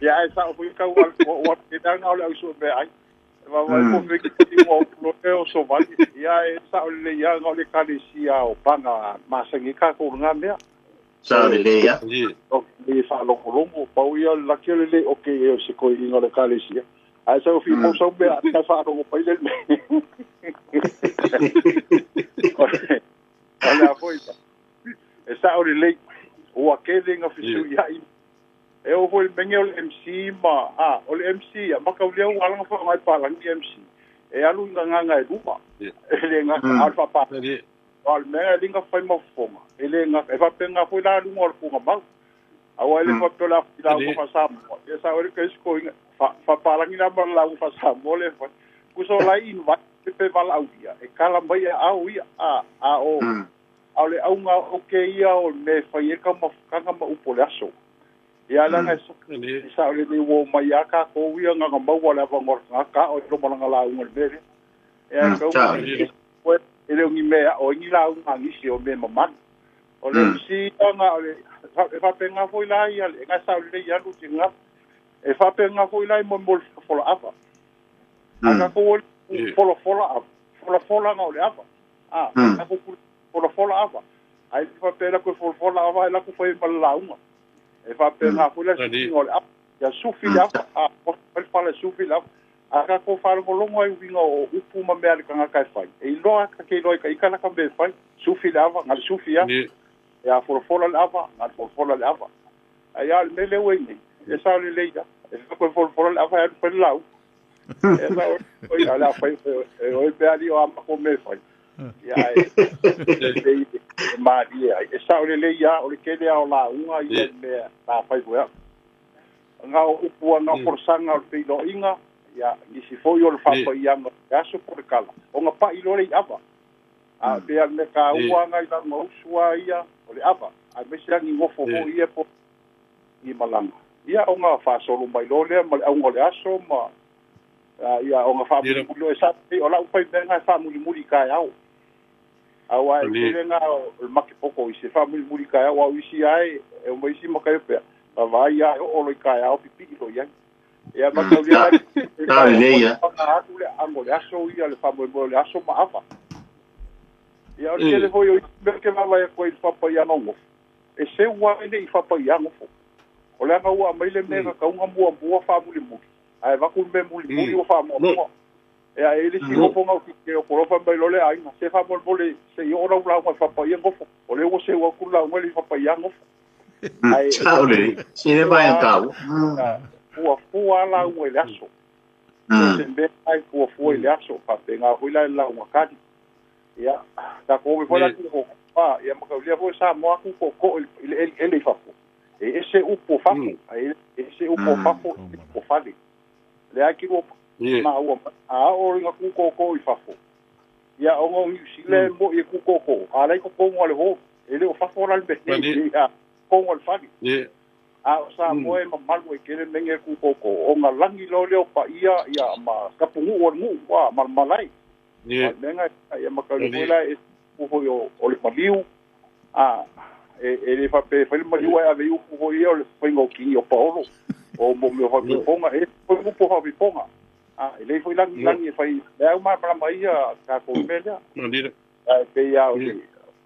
ia e sao foi kau a le koa, ua te danga o le au su e mea ai. E vaivai po feki ti ua upu e o sovali. Ia e sao lelei ia nga o le ekalesia o paga masagi kākou i lagā mea. Sao lelei ia. Ia. O le faalogologo, pau ia o le laki o le lē o ke e o se koiiga o le ekalesia. Ae sau fi mau sau mea na faalogo mai le mea. O le a foi. E sao lelei, ua kele nga fesuiai. E oo foi i le mege o le MC ma, a, o le MC, a makaulia ua ala ona faaaoga e palagi MC. E alu i gagaga e lua. E le gata, a o le faapalagi. A o le mea e liga fai ma fofoga. E le gata, e faapena foi la luga o le tuugamau. Aua e le faapea o le a lauga faa-Samoa. Ia sao ai le kaisi koiga, faapalagi la ma le lauga faa-Samoa le fai. Kusa o la e invite pe valaaulia, e kala mai e ao ia, a, a o, a o le auga o ke ia o le mea e fai ai le taumafataga ma upu o le aso. Ia leaga e sao lelei ua omai lava tatou ia gagamaua le avanoa o le tagata a o e loma lana lauga i le mea lea. Ia e tau e le o ni mea e aʻo ai ni lauga a nisi o mea mamalu. O le MC ia o le e faapena foi la ia le ga sao lelei alu tiga. E faapena foi la i mo mo le folafola ava. A tatou o le folafola ava, folafola na o le ava. A tatou folafola ava. Ai faapea la ko folafola ava e la ko fai ma le lauga. E faapena foi la sufiga o le ava. Ia sufi le ava, a o le fale sufi le ava. A tatou faalogologo ai uiga o upu ma mea a le tagata e fai. E iloa ka ke iloa i ka ika la ka mea e fai. Sufi le ava, na le sufi a. Ia folafola le ava, na le folafola le ava. Ai a o le mea lea ua i nei, e sao lelei ia. E faapea folafola le ava e alu fai le lauga. E sao oi a le a fai e oi pe ali o a mako mea e fai. Ia e lelei e malie ai. E sao lelei ia o le kele a o lauga ia i mea na fai foi au. Nga o upu a nga o folasaga o le feiloaiga, ia nisi foi o le faapaiaga o le aso po o le kala. O nga paʻi loa le iʻava. A pe a le mea taua nga i lauga usu a ia o le ava. Aemaise lagi gofo foi ia po i malaga. Ia ona faasolo mai loa lea ma le auga o le aso ma ia ona faamulimuli loa e sa o lau faimea e faamulimuli i taeao. Aua e tele na o le makepoko i se faamulimuli i taeao au isi ae e uma isi makaio pea. Vaai ia o lo i taeao pipii lo iai. Ia makaulia atu le ango le aso ia le faamoemoe o le aso ma ava. Ia o le tele foi o mea ke vaavaai atu ai i le faapaia gogofo. E seu ai le i faapaia gofo. O le aga ua aumai le mea kakauga muamua faamulimuli. Ae avatu le mea mulimuli ua faamuamua. Ia e le si gofo ngau ki o kolofa mai lo le aiga. Se faamolemole se i oo lau lauga i faapaia gofo. O le ua seu atu lauga i le faapaia gofo. Ai Sao lelei. Se le vaega taua. Fuafua lauga i le aso. Se mea ai fuafua i le aso. Faapena foi la i le lauga kali. Ia, tatou ome foi la ku ko ia makaulia foi Samoa ku ko i le ele i fafo. E ese upu o fafo, e ese upu o fafo o fale. Le ai ki ma ua a o ringa ku ko i fafo. Ia o ngi sile mo i ku ko a lai ko ko le ho e le o fafo la le me ia ko le fale. A o Samoa e mamalu e kele menge ku ko o nga langi lo le o pa ia ia ma kapungu o ngu wa malmalai. Menga ia makaulia foi la e foi o le maliu a e le fape fai le maliu ai ave upu foi ia o le faiga o kingi o Paolo o mo mea faapiponga e foi upu faapiponga a e le foi langi langi e fai le au malamalama ia tatou mea lea ae pei a o le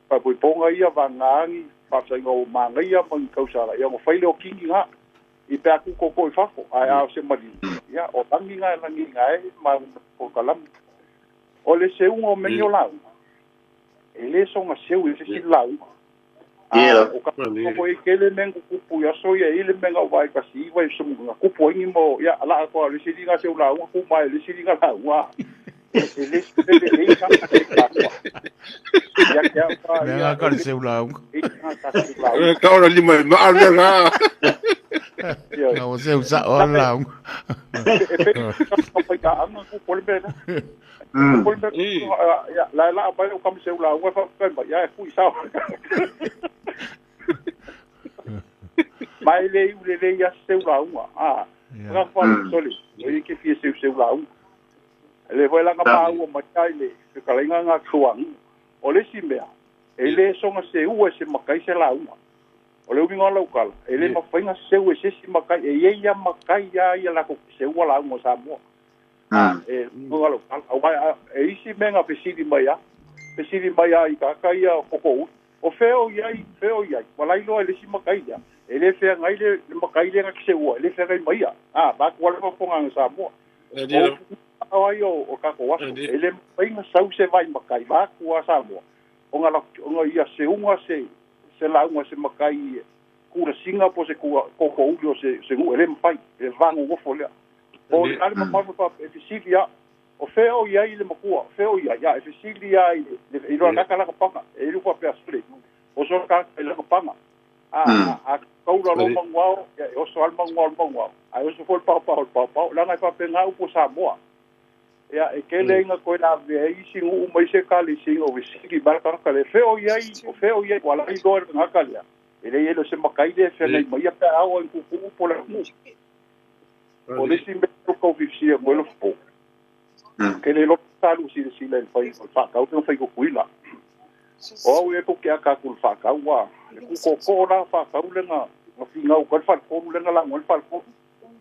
faapiponga ia vagaagi faafesaiga o magaia ma ni kausala ia ona fai le o kingi ga i pe aku koko i fafo ae a o se maliu ia o langi ga e langi ga e ma o kalamu o le seuga o meni o lauga e le soga seu i se si lauga. O ka ko e kele mengu kupu ia so ia ile menga vai ka si vai so nga kupu ingi mo ia ala ko le si linga seu lauga ku mai le si linga lauga. E le le le ka ka ia kia pa ia ka le seu lauga. Ka ora lima ma ale la. Na o seu sa o lauga. E pe ka pa ka anga ku pole me. Pole me ia la la pa o kam seu lauga fa fa ia e fui sa. Mai le u le le ia seu lauga. Ah. Ka fa sole. O i ke fie seu seu lauga. Le foi la ka pa u ma tai le ka lenga nga kuang. O le si mea. E le songa se u e se makai se lauga. O le uinga lau kala. E le mafainga seu e se si makai e ia ia makai ia ia la ko seu lauga Samoa. E unga lau kala. Au e isi menga fesili mai a. Fesili mai a i ka ka ia koko. O feo iai, feo iai. Walai loa le si makai ia. E le fea ngai le makai le nga ki seua, e le fea ngai mai ia. Ah, ba ku wala fonga nga Samoa. O ai o kako waso. E le mafainga sau se vai makai ba ku a Samoa. O nga o ia se unga se se lauga se makai kura singa po se kua koko uli o se se ngu e le mafai e vango ngofo lea. O le ale mamalu fa e fesili ia o feo iai le makua, feo iai, ia e fesili ia i le i loa kaka laka panga, e lu fa pea sule. O so ka e laka panga. A kaula lo manguao, ia e oso al manguao manguao. A oso foi pau pau pau pau, langa fa pe ngau po Samoa. Ia e kele inga koe la ve ai si ngu mai se kali si o vesili baraka ka le feo iai, o feo iai wala i doa ngaka lea. E le ele se makai le fe nei mai pe au en kuku po la mu. O le si me ko fifsia mo lo po. Ke le lo talu si le si le fai o fa kau te fai ko kuila. O au e ko ke aka ku fa kau wa. Le ku ko ko la fa kau le nga nga finga o ka fa ko le nga la ngol fa ko.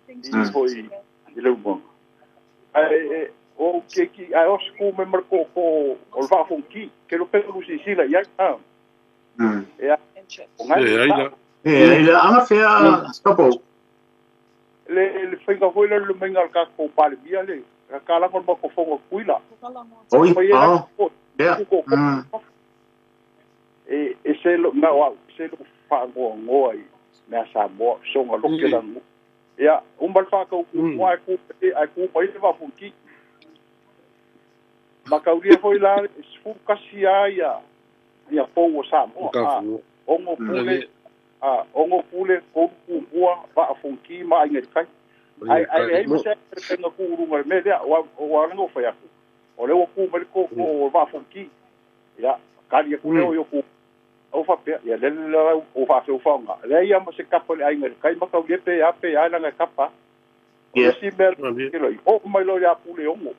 I foi i le mo. Ai o ke ki ai o sku me mar ko ko o va fon ki ke lo pe lu si si la ia. Ia. O ngai. E la anga fea kapo. Le le fainga foi le menga ka ko palemia le ka kala ko ma ko fonga kuila. Oi. Ah. Ya. E e se lo na wa se lo fa ngo ngo ai mea Samoa songa lo ke la ngu. Ia umbal fa ko ku ai ku ai ku mai le va funki. Makaulia foi la fu kasi ia ia pou o Samoa. Ongo pule a ongo pule ko ku kua va funki ma ai ngai kai. Ai ai ai mo se penga ku urunga me lea wa wa ngo fa ya ku. O le ku me ko ko va funki. Ia kali ku leo yo ku. Au faapea, ia lele la ua faafeufaoga. Leai lava ma se kapa i le aiga i le kai ma taulia pe a pe a leaga e kapa lava. O le isi mea e oo mai loa ia Puleono.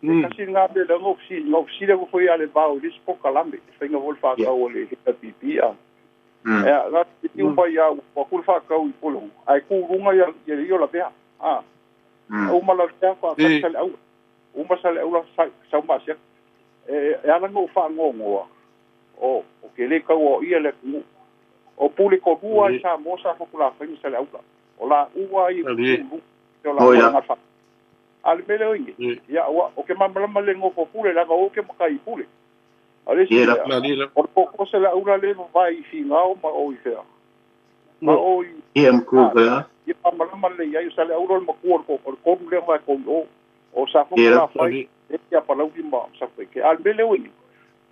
E tasi lena mea lea na ou fesili, na ou fesili atu foi ia Levao i le isi polokalame, le faiga foi o le faatau a le HRPP. A ia, na tiu mai lava ua atu le faatau i Puleono, ae tu i luga ia ia o Lavea. A, uma Lavea faatali Saleaula. Uma Saleaula sau Maasiata. E ala ona ou faanoanoa, o ke le tauaoia le atunuu. O pule tolua i Samoa sa Fotulasai ma Saleaula. O laua ai e tutu o laua na fa. A le mele oi ia ua o ke malamalama le nofo pule la o ke makai pule. A le si o le koko Saleaula le vai i Finao ma o i fea. Ma o i Ia mkua. Ia malamalama le ia Saleaula o le matua o le koko o le kolu le vai ko o o sa Fotulasai e ia palauli ma sa ke. A le mele oi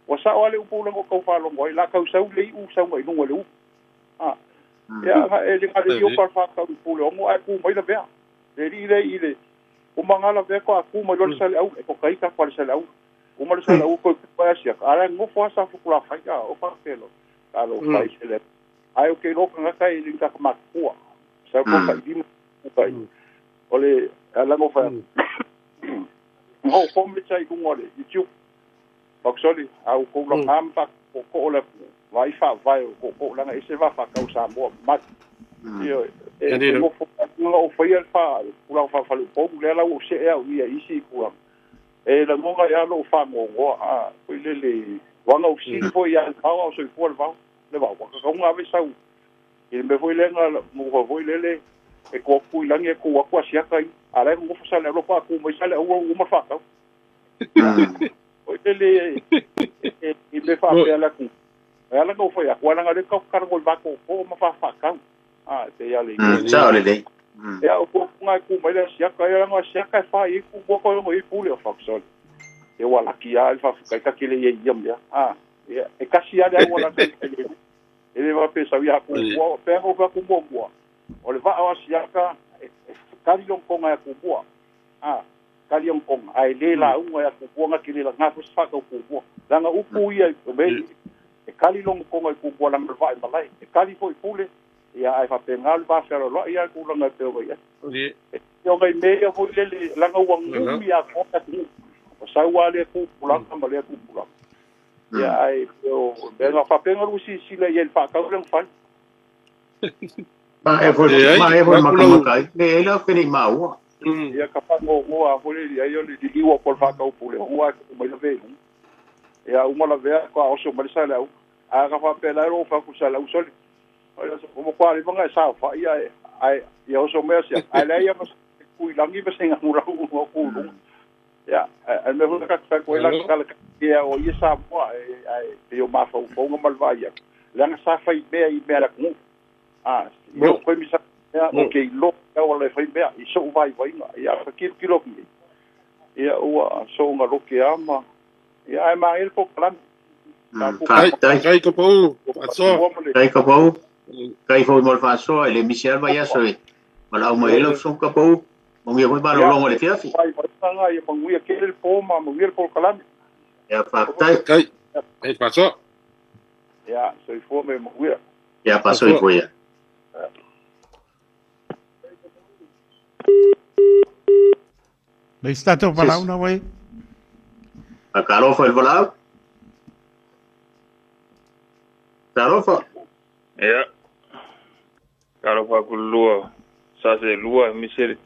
ua sao ale upu lengo kau whalongo ai, la kau sau le u sau ngai nunga le upu. Ia, e le ngare i opa whakau i pule, ongo ai ku mai la vea. Le ri le i le, umanga la vea ko a ku mai lore sale au, e ko kaika kwa le sale au. Uma le sale au ko ku pa asia. Ala ngofo asa fukula whai, a o whakapelo. A lo whai se le. Ai o ke loka ngaka i ringa ka makua. Sau ko ka i lima kai. O le, ala ngofo. Ngo kome chai kunga le, YouTube. Paksoli, au ko la ngamba ko ko la vai fa vai ko ko la ngai se va fa kau sa mo mat. Io e mo fo no o fai al fa kula fa fa po le la o se e au ia isi kula. E la monga ya lo fa mo ngo a ko le le wanga o si fo ia au so fo le va le va ka ka nga ve sau. E me foi le nga mo foi le le e ko ku ilangi e ko ku asia kai. Ala ngo fo sa le lo pa ku mo sa le o o ma fa kau. O le i me fa pe ala ku. Ala ngo foi a ala le ka ka ngo va ko ko ma fa fa kau. A te ia le. Sa le le. Ia o ko ngai ku mai le sia ka ia ngo sia ka fa i ku ko ko i pule o fa so. E wala ki a fa ka ka ki le ia mea. A ia e kasi ale wala ka le. E le va pe sa ia ku ko pe ko ka ku mo mo. O le va o sia ka kali long ko ngai ku mo. A kali ong kong ai le la unga ya ku buanga ki le la nga fa ka ku bu la nga upu ia me e kali long kong ai ku bu la va malai e kali foi pule ia ai fa pe ngal va fa lo ia ku la nga pe o ia e o ngai me ia foi le la nga wa ngumi ya ko ta ku o sa wa le ku pula ka ma le ku pula ia ai o be nga fa pe nga lu si si le ia fa ka le fa ma e foi ma ka kai le la ke ni ma Ia ka whango ngoa hore ia ia le liwa ko whakau pule hoa ko mai la velu. Ia uma la vea ko oso mai sa le au. A ka wha pela ro wha ku sa le au soli. Ia so mo kwa le manga sa fa ia ai ia oso mea sia. Ai le ia mas ku ilangi ma singa mura ku ku lu. Ia ai me hu ka ka ko la ka ia o ia sa mo ai te o ma fa o nga mal ia. Le nga sa fa i mea i mea la ku. A ia ko mi sa ia o ke lo o le fai mea i so vai vai ia ka kilo kilo ki ia ua so nga lo ke ama ia ai ma el ko klam kai ko pau aso kai ko pau kai foi mo fa so ele Michel vai aso mala mo ele so ka pau mo ngi foi ba lo longo le fiafi vai vai sanga ia manguia ke el po ma manguia ko klam ia fa tai kai ai fa so ia so i fo me manguia ia pa so i foi ia Le stato palau na wai. A Carofa el palau. Carofa. Ya. Carofa kulua. Sa se lua misere.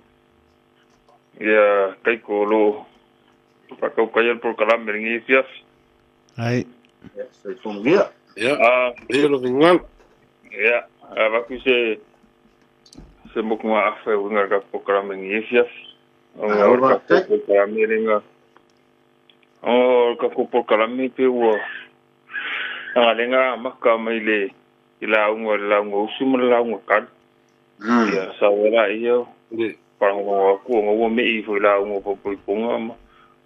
Ya kai ko lo. Pa kau kai el por kalam ngi fiaf. Ai. Ya, soy fungia. Ya. Ah, lo vingal. Ya, a va ku se se mo kuma afa winga ka por kalam ngi fiaf. O ka ko kalame o ka ko kalame pe ua anga lenga maka mai le ila unga la unga usu ma la unga kal ia sa wala ia pa ngo ku ngo me i fo la unga po po ponga ma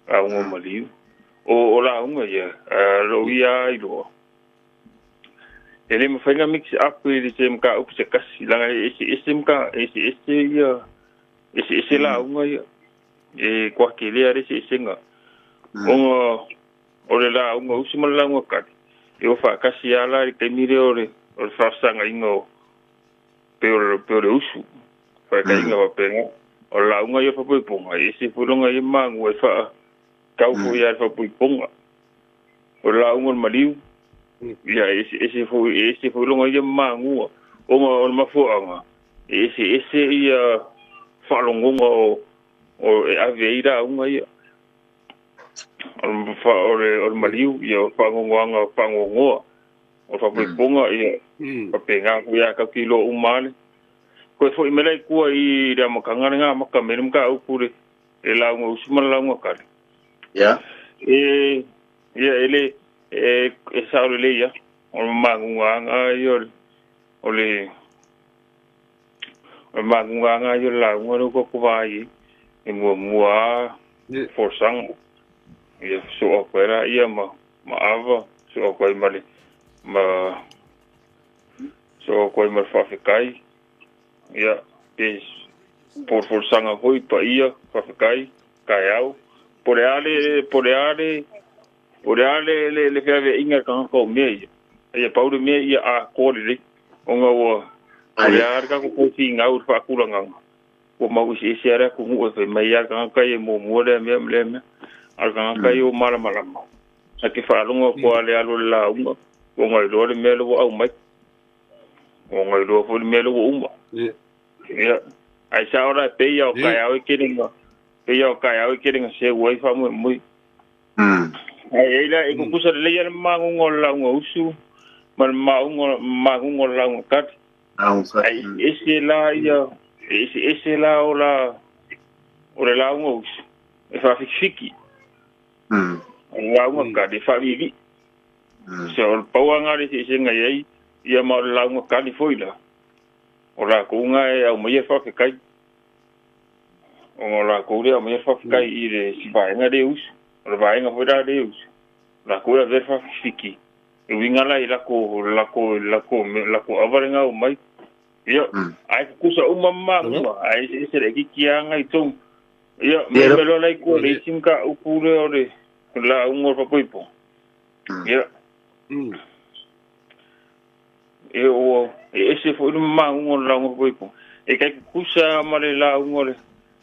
la unga maliu o la unga ia lo ia i lo ele mo fenga mix up ile se mka up se kasi la ese ese mka ese ese ia ese ese la unga ia e kwa ke le are se senga onga o le la unga usu ma la unga kali E o faakasi ala i le taimi lea o le faafesagaiga o pei o le usu faekaiga faapena. O le lauga ia faapuipuga e ese foi loga ia magu e faatau foi ia le faapuipuga. O le lauga o le maliu ia ese foi loga ia magua ona o le mafuaaga e ese ia faalogoga o e ave ai lauga ia. O le maliu ia o faagogoaga faagogoa o faapuipuga ia faapena foi ia kau ki lo umale. Koe foi mele i kua i le amakanga le ngā maka mele mga upu le lauga usu ma le lauga kale. Ia. E ia ele e sao le ia o le magunga ia o le magunga ia lauga le ko vai e mua forsang ia so opera ia ma ava so koi ma ma so koi ma faafekai ia pe por forsanga hoi pa ia faafekai kai au por ale le fea inga ka ko me ia paure me ia a ko le onga o le ar ka ko ti ngau fa kulanga o mau si si ara ku mu e mai ia ka ka e mo mo le me ar ka ka o mala mala a ke fa longo ko ale alo la unga o ngai lo le me lo au mai o ngai lo fo me lo uma ia ai sa ora pe ia o kai au ke pe ia o kai au ke ringa se wai fa mo mo ai ila e kusa le ia mangungo la usu ma mangungo la kat ai ese la ia ese la o la o le la usu e fa fiki la unga ka de fa vivi se o pauanga le se ngai ai ia ma la unga ka ni foi la o la ko unga e au mai fa kai o la ko le mai fa kai i le si vaenga le usu o le vaenga foi la le usu la ko la ver fa fiki e winga la i la ko avalenga o mai ia ai kusa uma ma ai se le ki kianga i tong ia me lo lai ko le sinka upure o le la ungo fa poipo ia e o e se foi ma ungo la ungo poipo e kai kusa ma le la ungo le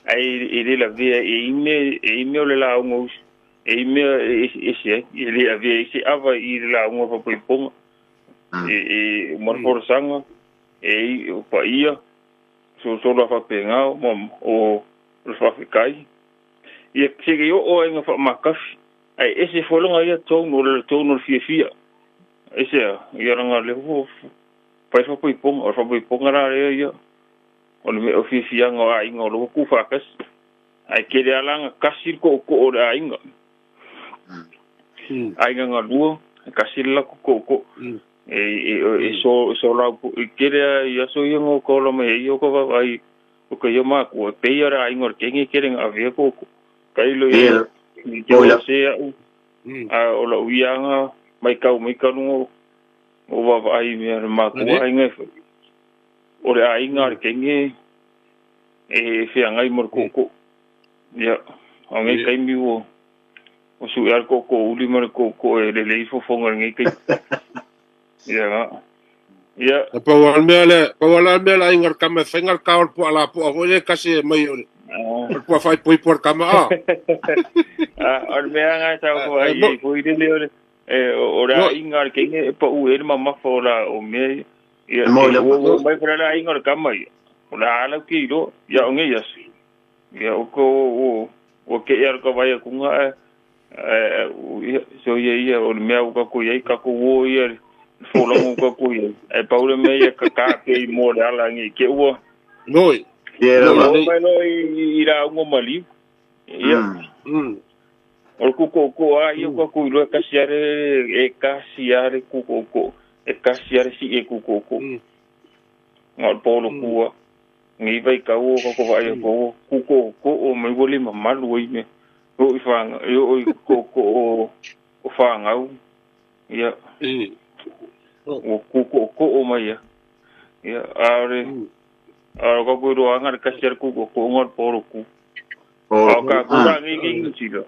ai e le la via e ime o le la ungo e ime e se e le avia e se ava i la ungo fa poipo e morforsanga e o paia so la fa penga o le fa kai ia se o o nga fa makafi ai ese folonga ia tono le tono fia ese ia ranga le ho pai fa poipo o fa poipo ngara le ia o le o fia nga ai nga lo ku fa kas ai ke le alanga kasi ko o le ainga ai nga lua kasi la ko e so la ke le ia so ia ngo ko lo me ia ko va ai o ke ia ma ko pe ia ra ainga ke ngi ke nga avia ko kai lo ia o se a o la uianga mai kau no o va ai me ma ko ai ngai o le ainga le ke ngi e fia ngai mo ko ia o ngai kai mi o su ar ko uli mo ko e le le fo fonga ngai kai ia ia pa wal me le ingar kama fengar ka o po ala po o le kasi mai o po fai poi por kama a a o me anga sa ko ai ko i le e o la ingar ke ngi po u e ma fo la o me ia o mai fo la ingar kama ia o la ala ki ro ia o ngi ia ia o ko o ke ia ko vai ku nga so ia ia o me au ka ko ia ka ko wo ia fo la mo ka ko ia e paure me ia ka ka ke i mo le ala ngi ke ua noi ia no mai no i ra ngo mali ia o ku ko a ia ko ku lo ka siare e ka siare ku ko e ka siare si e ku ko ngā polo kua ngi vai ka o ko vai ko ku ko o mai woli mamalu i me o i whanga o i ko o whangau ia o ku ko o mai ia ia are a ko ko ro anga ka siare ku ko ngā polo ku o ka kura ngi ngi sila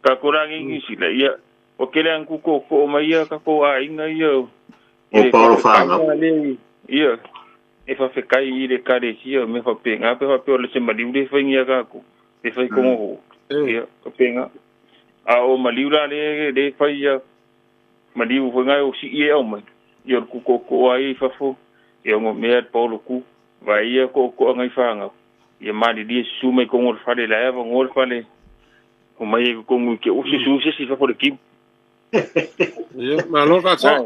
ka kura ngi sila ia Ua tele lava ina tutootoo mai ia tatou aiga ia i O le Paolo faafetai Fagau. lea i ia e faafetai i le Ekalesia o mea faapena pe faapea o le se maliu lea e fai ia tatou e fai kogogo ia faapena. A o maliu la lea e fai ia maliu foi na o sii e aumai ia o le tutootoo ai i fafo ia ona mea le paolo tu vai ia tootooga i fanau ia malilie susu mai totonu o le fale la e avanoa le fale o mai ai totonu i te ua susu se isi i fafo o le kiu. Ia, malo faasai.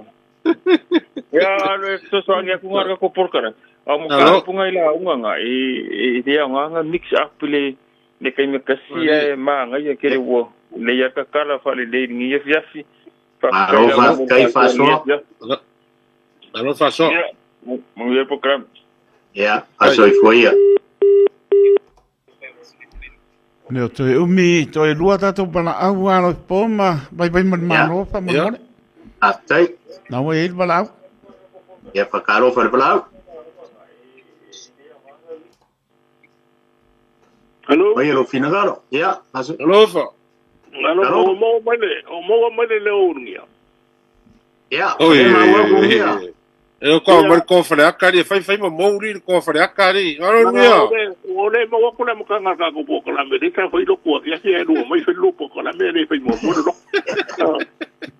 Ia, alu e fesoasoani atu ngā raka polokalame. A mo Malo. ka punga i la unga ngā, e le aoga nga mix up le le kaimi kasi e maangai ke le ua le ia kakala faalelei lenei afiafi. Faafetai Malo lava mo le faafetai faasoa lenei faasoa. afiafi. Malo faasoa. Ia, manuia le polokalame. Ia, faasoifua ia. Leo toe umi, toe lua tatou valaau alo i po ma vaivai ma le malo faamolemole. Faafetai. Na ua i ai le valaau. Ia, faatalofa i le valaau. Hello. Mai e lou finagalo. Ia, aso. Alofa. Alo, Hello. o maua mai le, o maua mai le leo urugia. Ia, Oi, e maua ku ia. E o kua mai ko whare akari, e whai whai ma mauri le ko whare akari. Alo Nanga nia. o le, o le maua ku le makanga ka ko po kala me le ka fai loku a kia e lua mai fai lupo kala me le fai mo mo lo.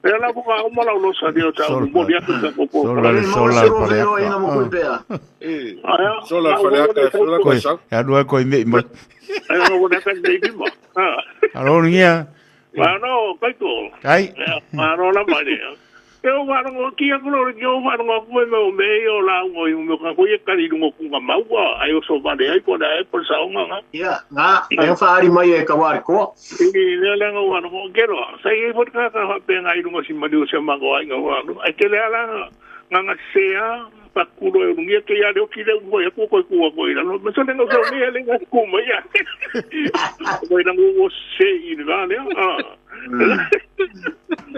E la mo ka o mala lo sa dio ta Sola. mo dia ka ko po Sola kala. le Le maua sola se le lo pale velo aka. ina mo kui pea. E, Aia, sola na whare o aka, le sola Koe, koe sau. e alu ai koe mei mai. Ai o le ka nei bima. Ah. Alo ngia. Ma no, kai ko. Kai. Ma no la mai le. E o wano ngo kia kulo le kia o wano ngo kume me o me o la ngo i me ka koe kari rungo kunga maua ai o so vale ai ko na e por sa onga nga. Ia, ngā, e whaari mai e kawari koa. I le le ngo wano ngo kero. Sa i fo ka ka fa pe ngai rungo si mali o se mango ai ngo wano. Ai te le ala nga nga se a pa kulo e rungia ke ia le o ki le ngo ya ku ko ku ko ira. No me so le ngo so le le nga ku mai ya. Ko ira ngo se i le va le. Ah.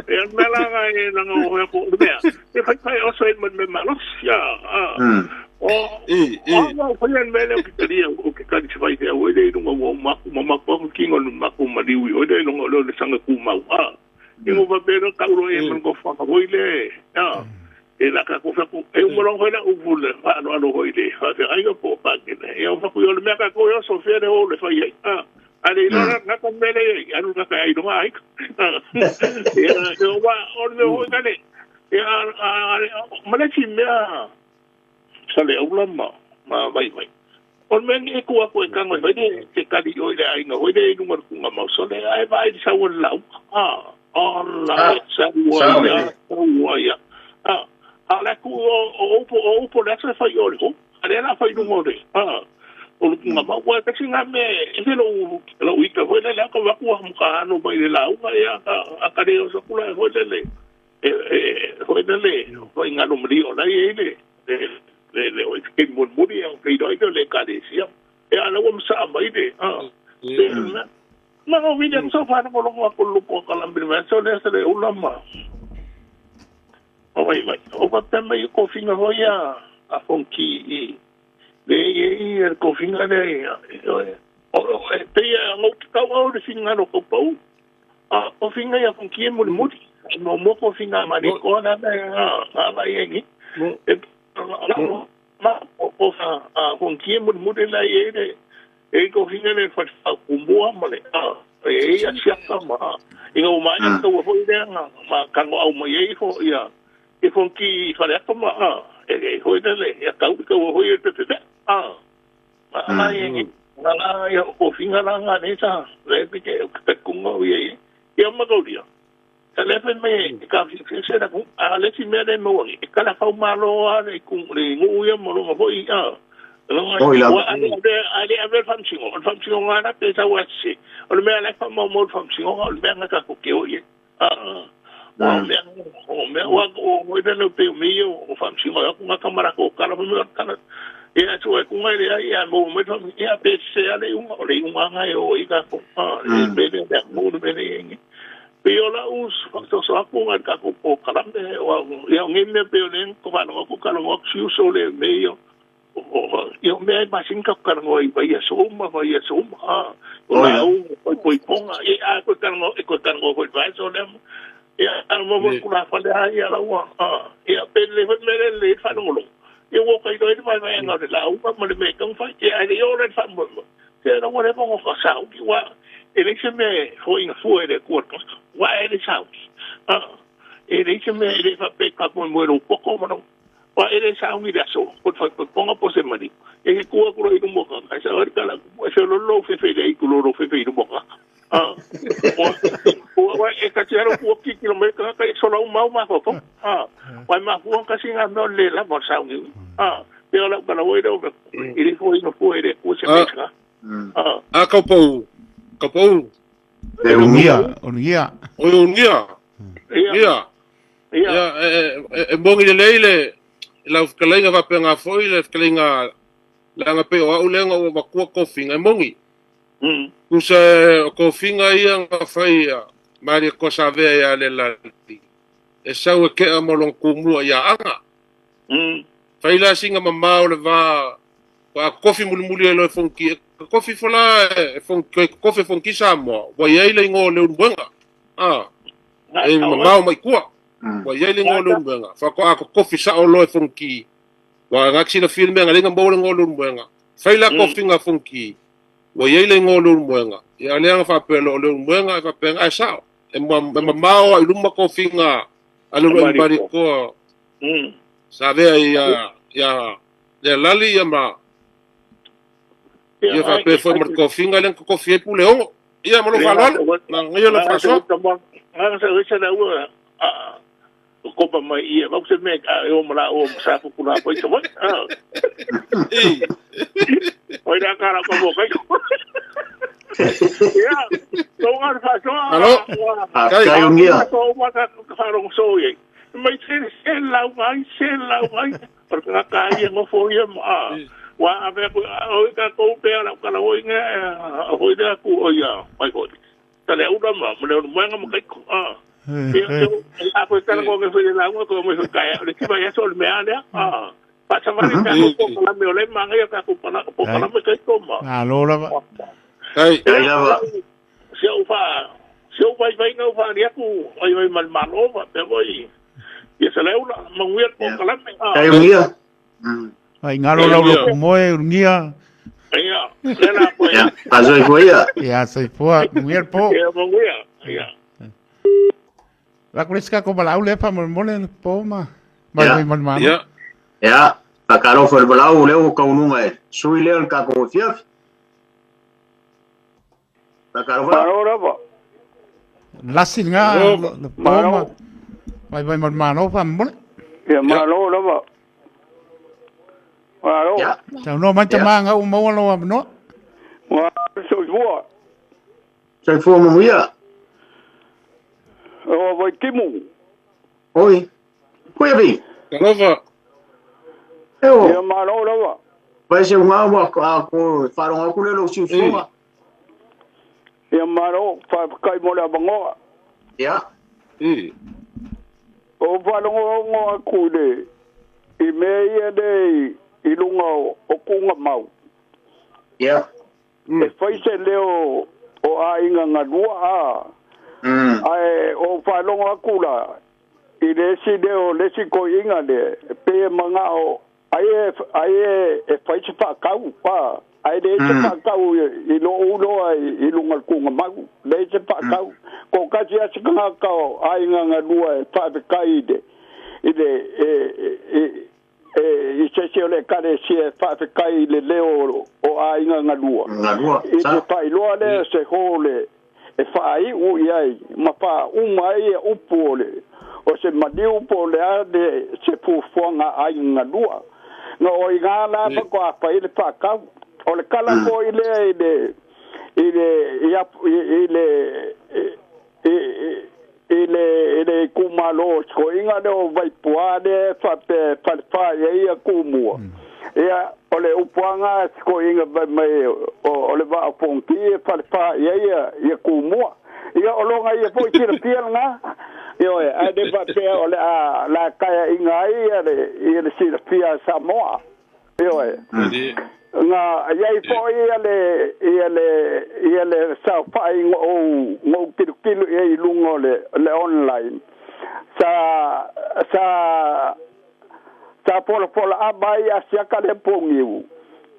E an mea la nga e nanga o hea ko mea. E whai whai oso e man me malos ya. O E, e. o nga whai an mele o ki kari o ki kari se whai hea o ele runga o maku ma maku aku kingo no maku mariui o ele runga o le sanga ku mau. Ah. Ingo papero ka uro e man ko whaka hoi le. Ah. E la ka ko whaku e umorong hoi la uvule wha ano ano hoi le. Wha te aiga po pākene. E o whaku i o le mea ka ko e oso whiare o le whai ai. Ah. Ale i lora nga ka mele e anu nga ka ai runga ai. E o wa o le hoi kale. E a a male si mea sa le aula ma ma vai vai. O le mea e kua koe kango hoi le te kari oi le ainga hoi le runga kunga mau so le ai vai sa ua lau. Ah, ala sa ua Sao ia, le. sa ua ia. Ah, a le ku o o upo o upo le asa fai o le ho. A le la fai runga o le. Ah, o le kunga mau ua kasi ngā me e te lo lo ika hoi le le ka waku a muka ano mai le lauga ia ka a ka reo sa kula hoi le le. E e hoi le le hoi ngā no mri o lai e le. Le le le o ke mun muri o ke roi le ka le sia. E ala ua msa mai le. Ah. Ma o vide so fa no lo ko lo ko kala mbi me so le se le ula ma. O vai vai. O pa pe mai ko finga hoi a a fonki i le i i ko finga le o o e pe ia ngo ka o le finga no ko pau. A o finga ia fonki e muri muri. Mo mo ko finga ma le ko na na a va i ngi. E ma o ko fa a fonki e muri muri la i le e ko finga le fa fa kumbua ma le a e ia siaka ma i ngau mai ka ua foi le nga ma kango au mai e fo ia e fonki fa le ma a e e hoi le le ia kau ka ua hoi e te te a ma la e ngi nga la ia ko finga la nga ne sa le pe ke te kunga o ia ia ma ko dia ka le pe me ka fi se na ku a le si me le mo e ka la fau malo a le ku le ngu ia mo lo hoi a Oi la. Wa ale ale ale fam singo fam singo nga na pe sa wa se o le mea le fa mo mo fam singo o le mea nga ka ko ke o ye a o mea o mea wa o o le no pe mi o fam singo ya ku nga kamara ko kala mo kala e a tu e ku nga le ai a mo mo fam e a pe se ale unga o le unga nga e o i ka ko a le pe le le mo le le ngi pe o la us fa so aku nga ka ko po kala me o ia ngi me pe o le ko va no ko kala ngo siu so le me yo o ia mea e masin ka karango i vai a soma vai a soma a o Oi la la. u poi poi ponga e a ko karango e ko karango ko vai so le Ia, a mo mo kula fa le ai ia ua. Ia pe le foi me le le fa no lo. Ia wo kai do mai mai nga le la u ma le me kang fa ia ai yo le fa mo. Se na wa le mo ka sa u ki wa e le se me ho inga fu e le ku wa e le sa u. E le se me le fa pe ka mo mo ro poko mo no. Wa e le sa u ni la so ko fa ko ponga po se mani. E ke ku ku ro i mo ka ka sa ori ka la ku se lo lo fe fe le ku lo lo fe fe i mo ka. Wa e ka tiaro ku ki ki me ka ka so la mau ma ko. Wa ma fu ka singa no le la mo sa ni. Pe la ka la wo ro i le fo i no fu e ku se me ka. A ka pau. Ka pau. E ungia, ungia. O ungia. Ia. Ia e mongi le leile la fetalaiga faapega foi le fetalaiga leaga pei o a'u lea ua matua kofiga e mogi. Tusa o kofiga ia na fai Maria Kosavea ia le lali. E sau e kea mo lona tumua ia aga. Fai la singa mamao le va a kofi mulimuli e loe fonki. Kofi fola e fonki kofi fonki Samoa. Wa iai le ingoa o le uluega. E mamao mai kua. Wa iai le ingoa o le uluega. Fa ko a kofi sa o loe fonki. Wa ngaki sila filme nga lenga mo le ingoa o le uluega. Fai la kofi nga fonki. Wa iai le ingoa o le uluega. Ia le anga faapea o le uluega e faapea ai sao. E mamao ai luma kofi nga ale lo mbari koa. Savea ia ia ia lali ia ma ia fa pe foi mar kofinga le kofi e pule ongo ia mo lo falolo na ngai lo faso nga sa sa la ua a kopa mai ia va se me a o mala o sa ku kula ko so e oi la cara ko mo kai ia to nga fa so alo kai ungia ko ma ka fa ro so ye mai se se la mai se la mai porque ka ia ngo fo ia ma wa a ve ko o ka ko pe ala ka la oi nga o ida ku o ia mai ko ta le una ma mo le mo nga mo kai ko a a ko ta ko ke fe la ngo ko mo ka ya le ki ba ya sol me ale a pa sa va ka ko ko la me ole ma nga ka ko pa la ko pa la me kai ko ma a lo la kai kai la va se o fa se o vai vai no fa ria ku oi oi mal malo va pe voi ia se le una manguia ko kala me kai ungia ai ngalo lau lo moe ungia ia le la ko ia azoi ko ia ia soifua manguia po ia manguia ia la kuleska ko balau le fa mo le po ma mai mai ma ia ia ka lo fo balau le o ka ununga e sui le ka ko fia ka lo fa lava lasinga le po ma mai mai mai ma no fa mo ia malo lava malo ta no mai ta manga o mo lo no wa soifua soifua mamuia o vai timu oi koe vi lava e o ia malo lava vai se unga wa ko faronga ku le lo siufunga ia malo fa kai mo le bangoa ia o faronga ku le i me ia le i lunga o kunga mau ia e fai se leo o aiga galua a ae o faalogo aku la i le isi leo le isi koi'iga le pe maga'o ai ai e fai se fa'akau a ai le se fa'akau i lo'ou loa i luga le kuga mau le se fa'akau ko kasi a se kagaka o aiga galua e fa'afekai i le i le e i se se o le ekalesia e fa'afekai i le leo o aiga galua i le fa'iloa lea se ho le e fa'ai'u i ai ma fa'auma ai e upu o le o se maliu po o le a le se fuafuaga aiga galua na o i gā la faatoa fai le fa'akau o le kala fo'i lea i le i le i le i le i le itumālō sikoiga le o Vaipuā lea fa'apea e falefā i ai ia tumua ia o le upuaga sikoiga fai mai o le vaa fonki e falefā i ai ia tumua ia o loga ia fo'i silafia lagā ioe ae le fa'apea o le a la kaea'iga ai ia le ia le silafia a Samoa. Ioe. Na iai foʻi ia le ia le ia le saofaʻi goʻou goʻu kilukilu i ai i luga o le le online. Sa sa sa polapola ava ai asiaka lea pogiu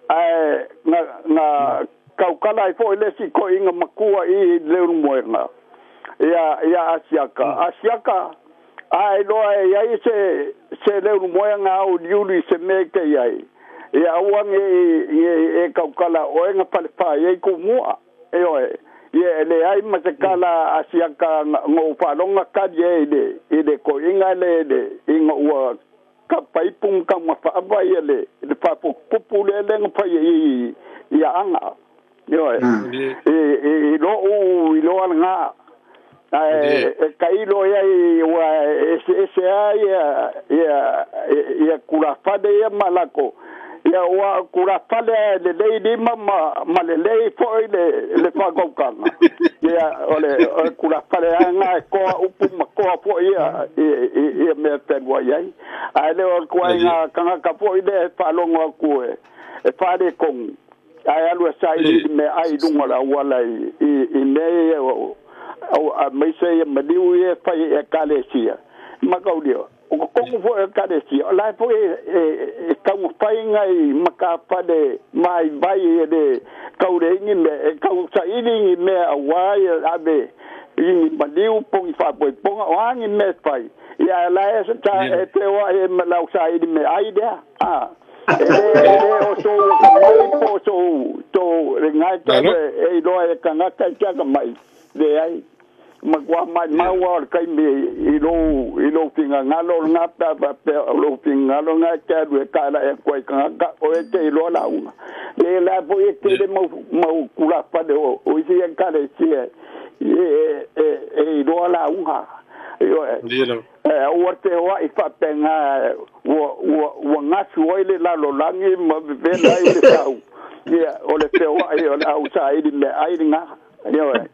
ae na na taukala ai foʻi le isi toeʻina matua i Leulumoega ia ia asiaka. Asiaka a iloa e iai se se Leulumoega auliuli i se mea e te iai, ia aua ne i ne i e taukala oe na falefa i ai kou mua. Ioe, ia e leai ma se tala a siaka na ou faaloga tali ai i le i le toeaina lea i le ina ua kapa ipu ma taumafaava ia le le faaputupupu lea lea na fai i i Aana. Ioe, i i i loʻu iloa lena. Ae e tailo i ai ua eseese lava ia ia ia tulafale ia ma latou. Ia ua tulafale lava e lelei lima ma ma lelei foi le le faagautaga. Ia o le o le tulafale lava lena e toa upu ma toa foi ia ia mea e fealuai ai. Ae le o le ituaiga tagata foi lea e faalogo atu e e faaletonu ae alu e saili i meaai i luga o le auala i, i, i mea ia o, o, aemaise ia maliu ia e fai e ekalesia. Mataulia, o totonu foi o ekalesia, o la e foi e, e, e taumafai nai matafale vaivai e le tauleini mea, e tau saili ni mea aua ia ave i ni maliu po ni faapoipoga, o a ni mea e fai, ia ae la e, sa, e feoai ai ma lau saili meaai lea. Ah. E le, e le o sou akamai po o sou, tou le ngae te Malo. e iloa e tagata i te akamai. Leai. Matua maimau lava o le taimi i lou, i lou finagalo lena pe a faapea o lou finagalo lena e te alu e talai atu ai i tagata, oe e te iloa lauga. Le la foi e tele mau, mau tulafale o, o isi ekalesia e, e, e, e iloa lauga. Ioe. Malie lava. E aua te hoaʻi faapena ua, ua, ua gasu ai le lalolagi ma vevela ai le sau. Ia, o le feoaʻi o le au saili meaai lena. Ioe.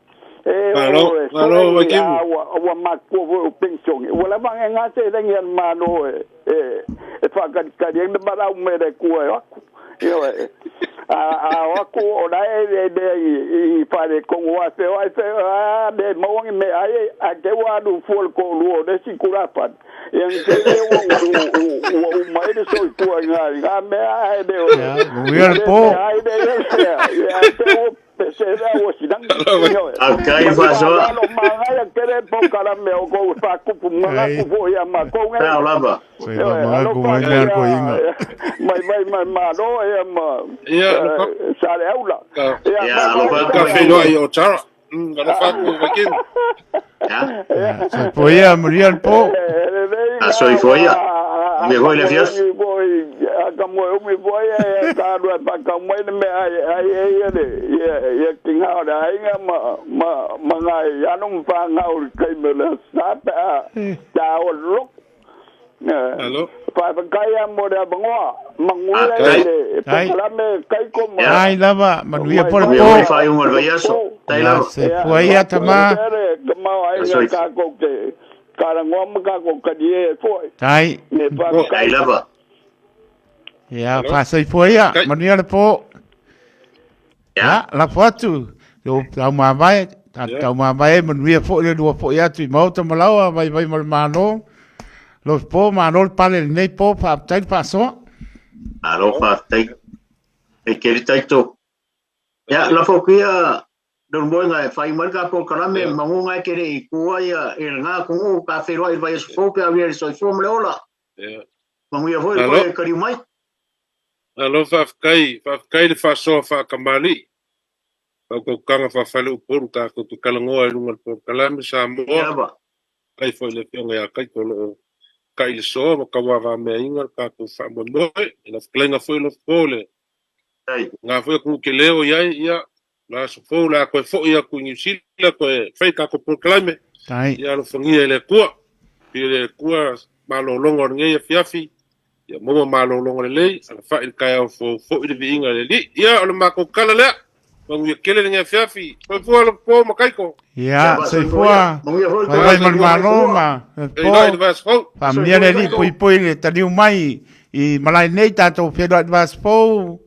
E Malo, o e malo, soe ni Vaitimu. a ua, ua matutua foi o penisione. Ua lava e gā seleni a le Malo e, e, e faatalitali ai le valaau mai a le Atua e o atu. Ioe. A, a o atu o la e e lea i, i faaletonu aua e feoai feoai a le maua ni meaai ae te ua alu fua le toalua o le isi tulafale. Ia na te le ua, ua, ua, ua uma ai le soifua i ngā, i ngā mea ae le o Ia, manuia ua le le po. meaai le ia ia, ia ae te ua pese lea ua silagi. Ioe. Faafetai Ma le faasoa. faaaloalo manaia tele polokalame o kou faatupu Ai. manatu foi ia matou nei. Sao lava. Sei Ioe, faamalaku alofa mai mea ia koiga. mai mai mai malo ia ma Ia, alofa. Saleaula. Ka, Ia Ia, bye alofa bye atu ka mai. feiloai o Tara. Alofa atu Vaitimu. Ia. Ia, soifua ia, manuia le po. E lelei A na soifua ia. ua Manuia foi le aka moe afiafi. umi foi aka moe umi foi e ka alu e whakau mai le mea ai ai e ia le ia ia ki ngā o le aiga ma ma ma ngai anu ma whāngau le kai me le sa pe a ta o loko. Alo. Whawhakai a mo le avangoa manguia Kai. i le Tai. pokalame kaiko ma Tai lava, manuia mai po le mai Manuia po. foi faaiuga o le vaiaso. Tai Ia, lava. soifua ia tama. Tere, ka mau Ia aiga soifua. kākou te karangoa ma kākou kalie e foi. Tai. Me Tai whakakai. lava. Ia, Alo. faasoifua ia, Kai. manuia le po. Ia. Ia, lafo atu. Lo tau mavae, ta Ia. tau mavae, manuia foi le lua foi atu i maota ma laua, vaivai ma le Malo. Lo po, malo le pale lenei po, faafetai le faasoa. Malo faafetai. E keri taito. Ia, lafo atu ia Leulumoega e fai mai le ka polokalame Ia. magoga e kere i kua ia i lena atunuu ka feiloai i le vaiaso fou pe a uia i le soifua ma le ola. Ia. Manuia foi le Malo. toe kaliu mai. Malo faafetai, faafetai le faasoa faakamali'i. Faautautaga faafaleupolu tatou te talanoa i luga o le polokalame Ia Samoa. lava. Faafetai foi i le Afioga ia Kaito o lo o kai le soa ma tauavameaina le tatou faamoemoe. I lau fetalaiga foi Lofo le Tai. ngā foi atunuu tele o i ai, ia, le aso fou o le a toe foi atu i Niu Sila toe fai tatou polokalame. Tai. Ia alofagia e le Atua. Pei le Atua malologa o lenei afiafi, ia maua malologa lelei, alafai i le taeao fou foi le viiga i le Alii. Ia, o le matou tala lea. Manuia tele lenei afiafi. Soifua Lofo ma Kaito. Ia, Ia faasoifua soifua. ia. Manuia foi le toe Vaivai ma le kaliu mai Malo fua. ma le Feiloai i po. le vaiaso fou. Faamanuia le Soifua Alii Kaito. puipui le taliu mai. i malae nei tatou feiloai i le vaiaso fou.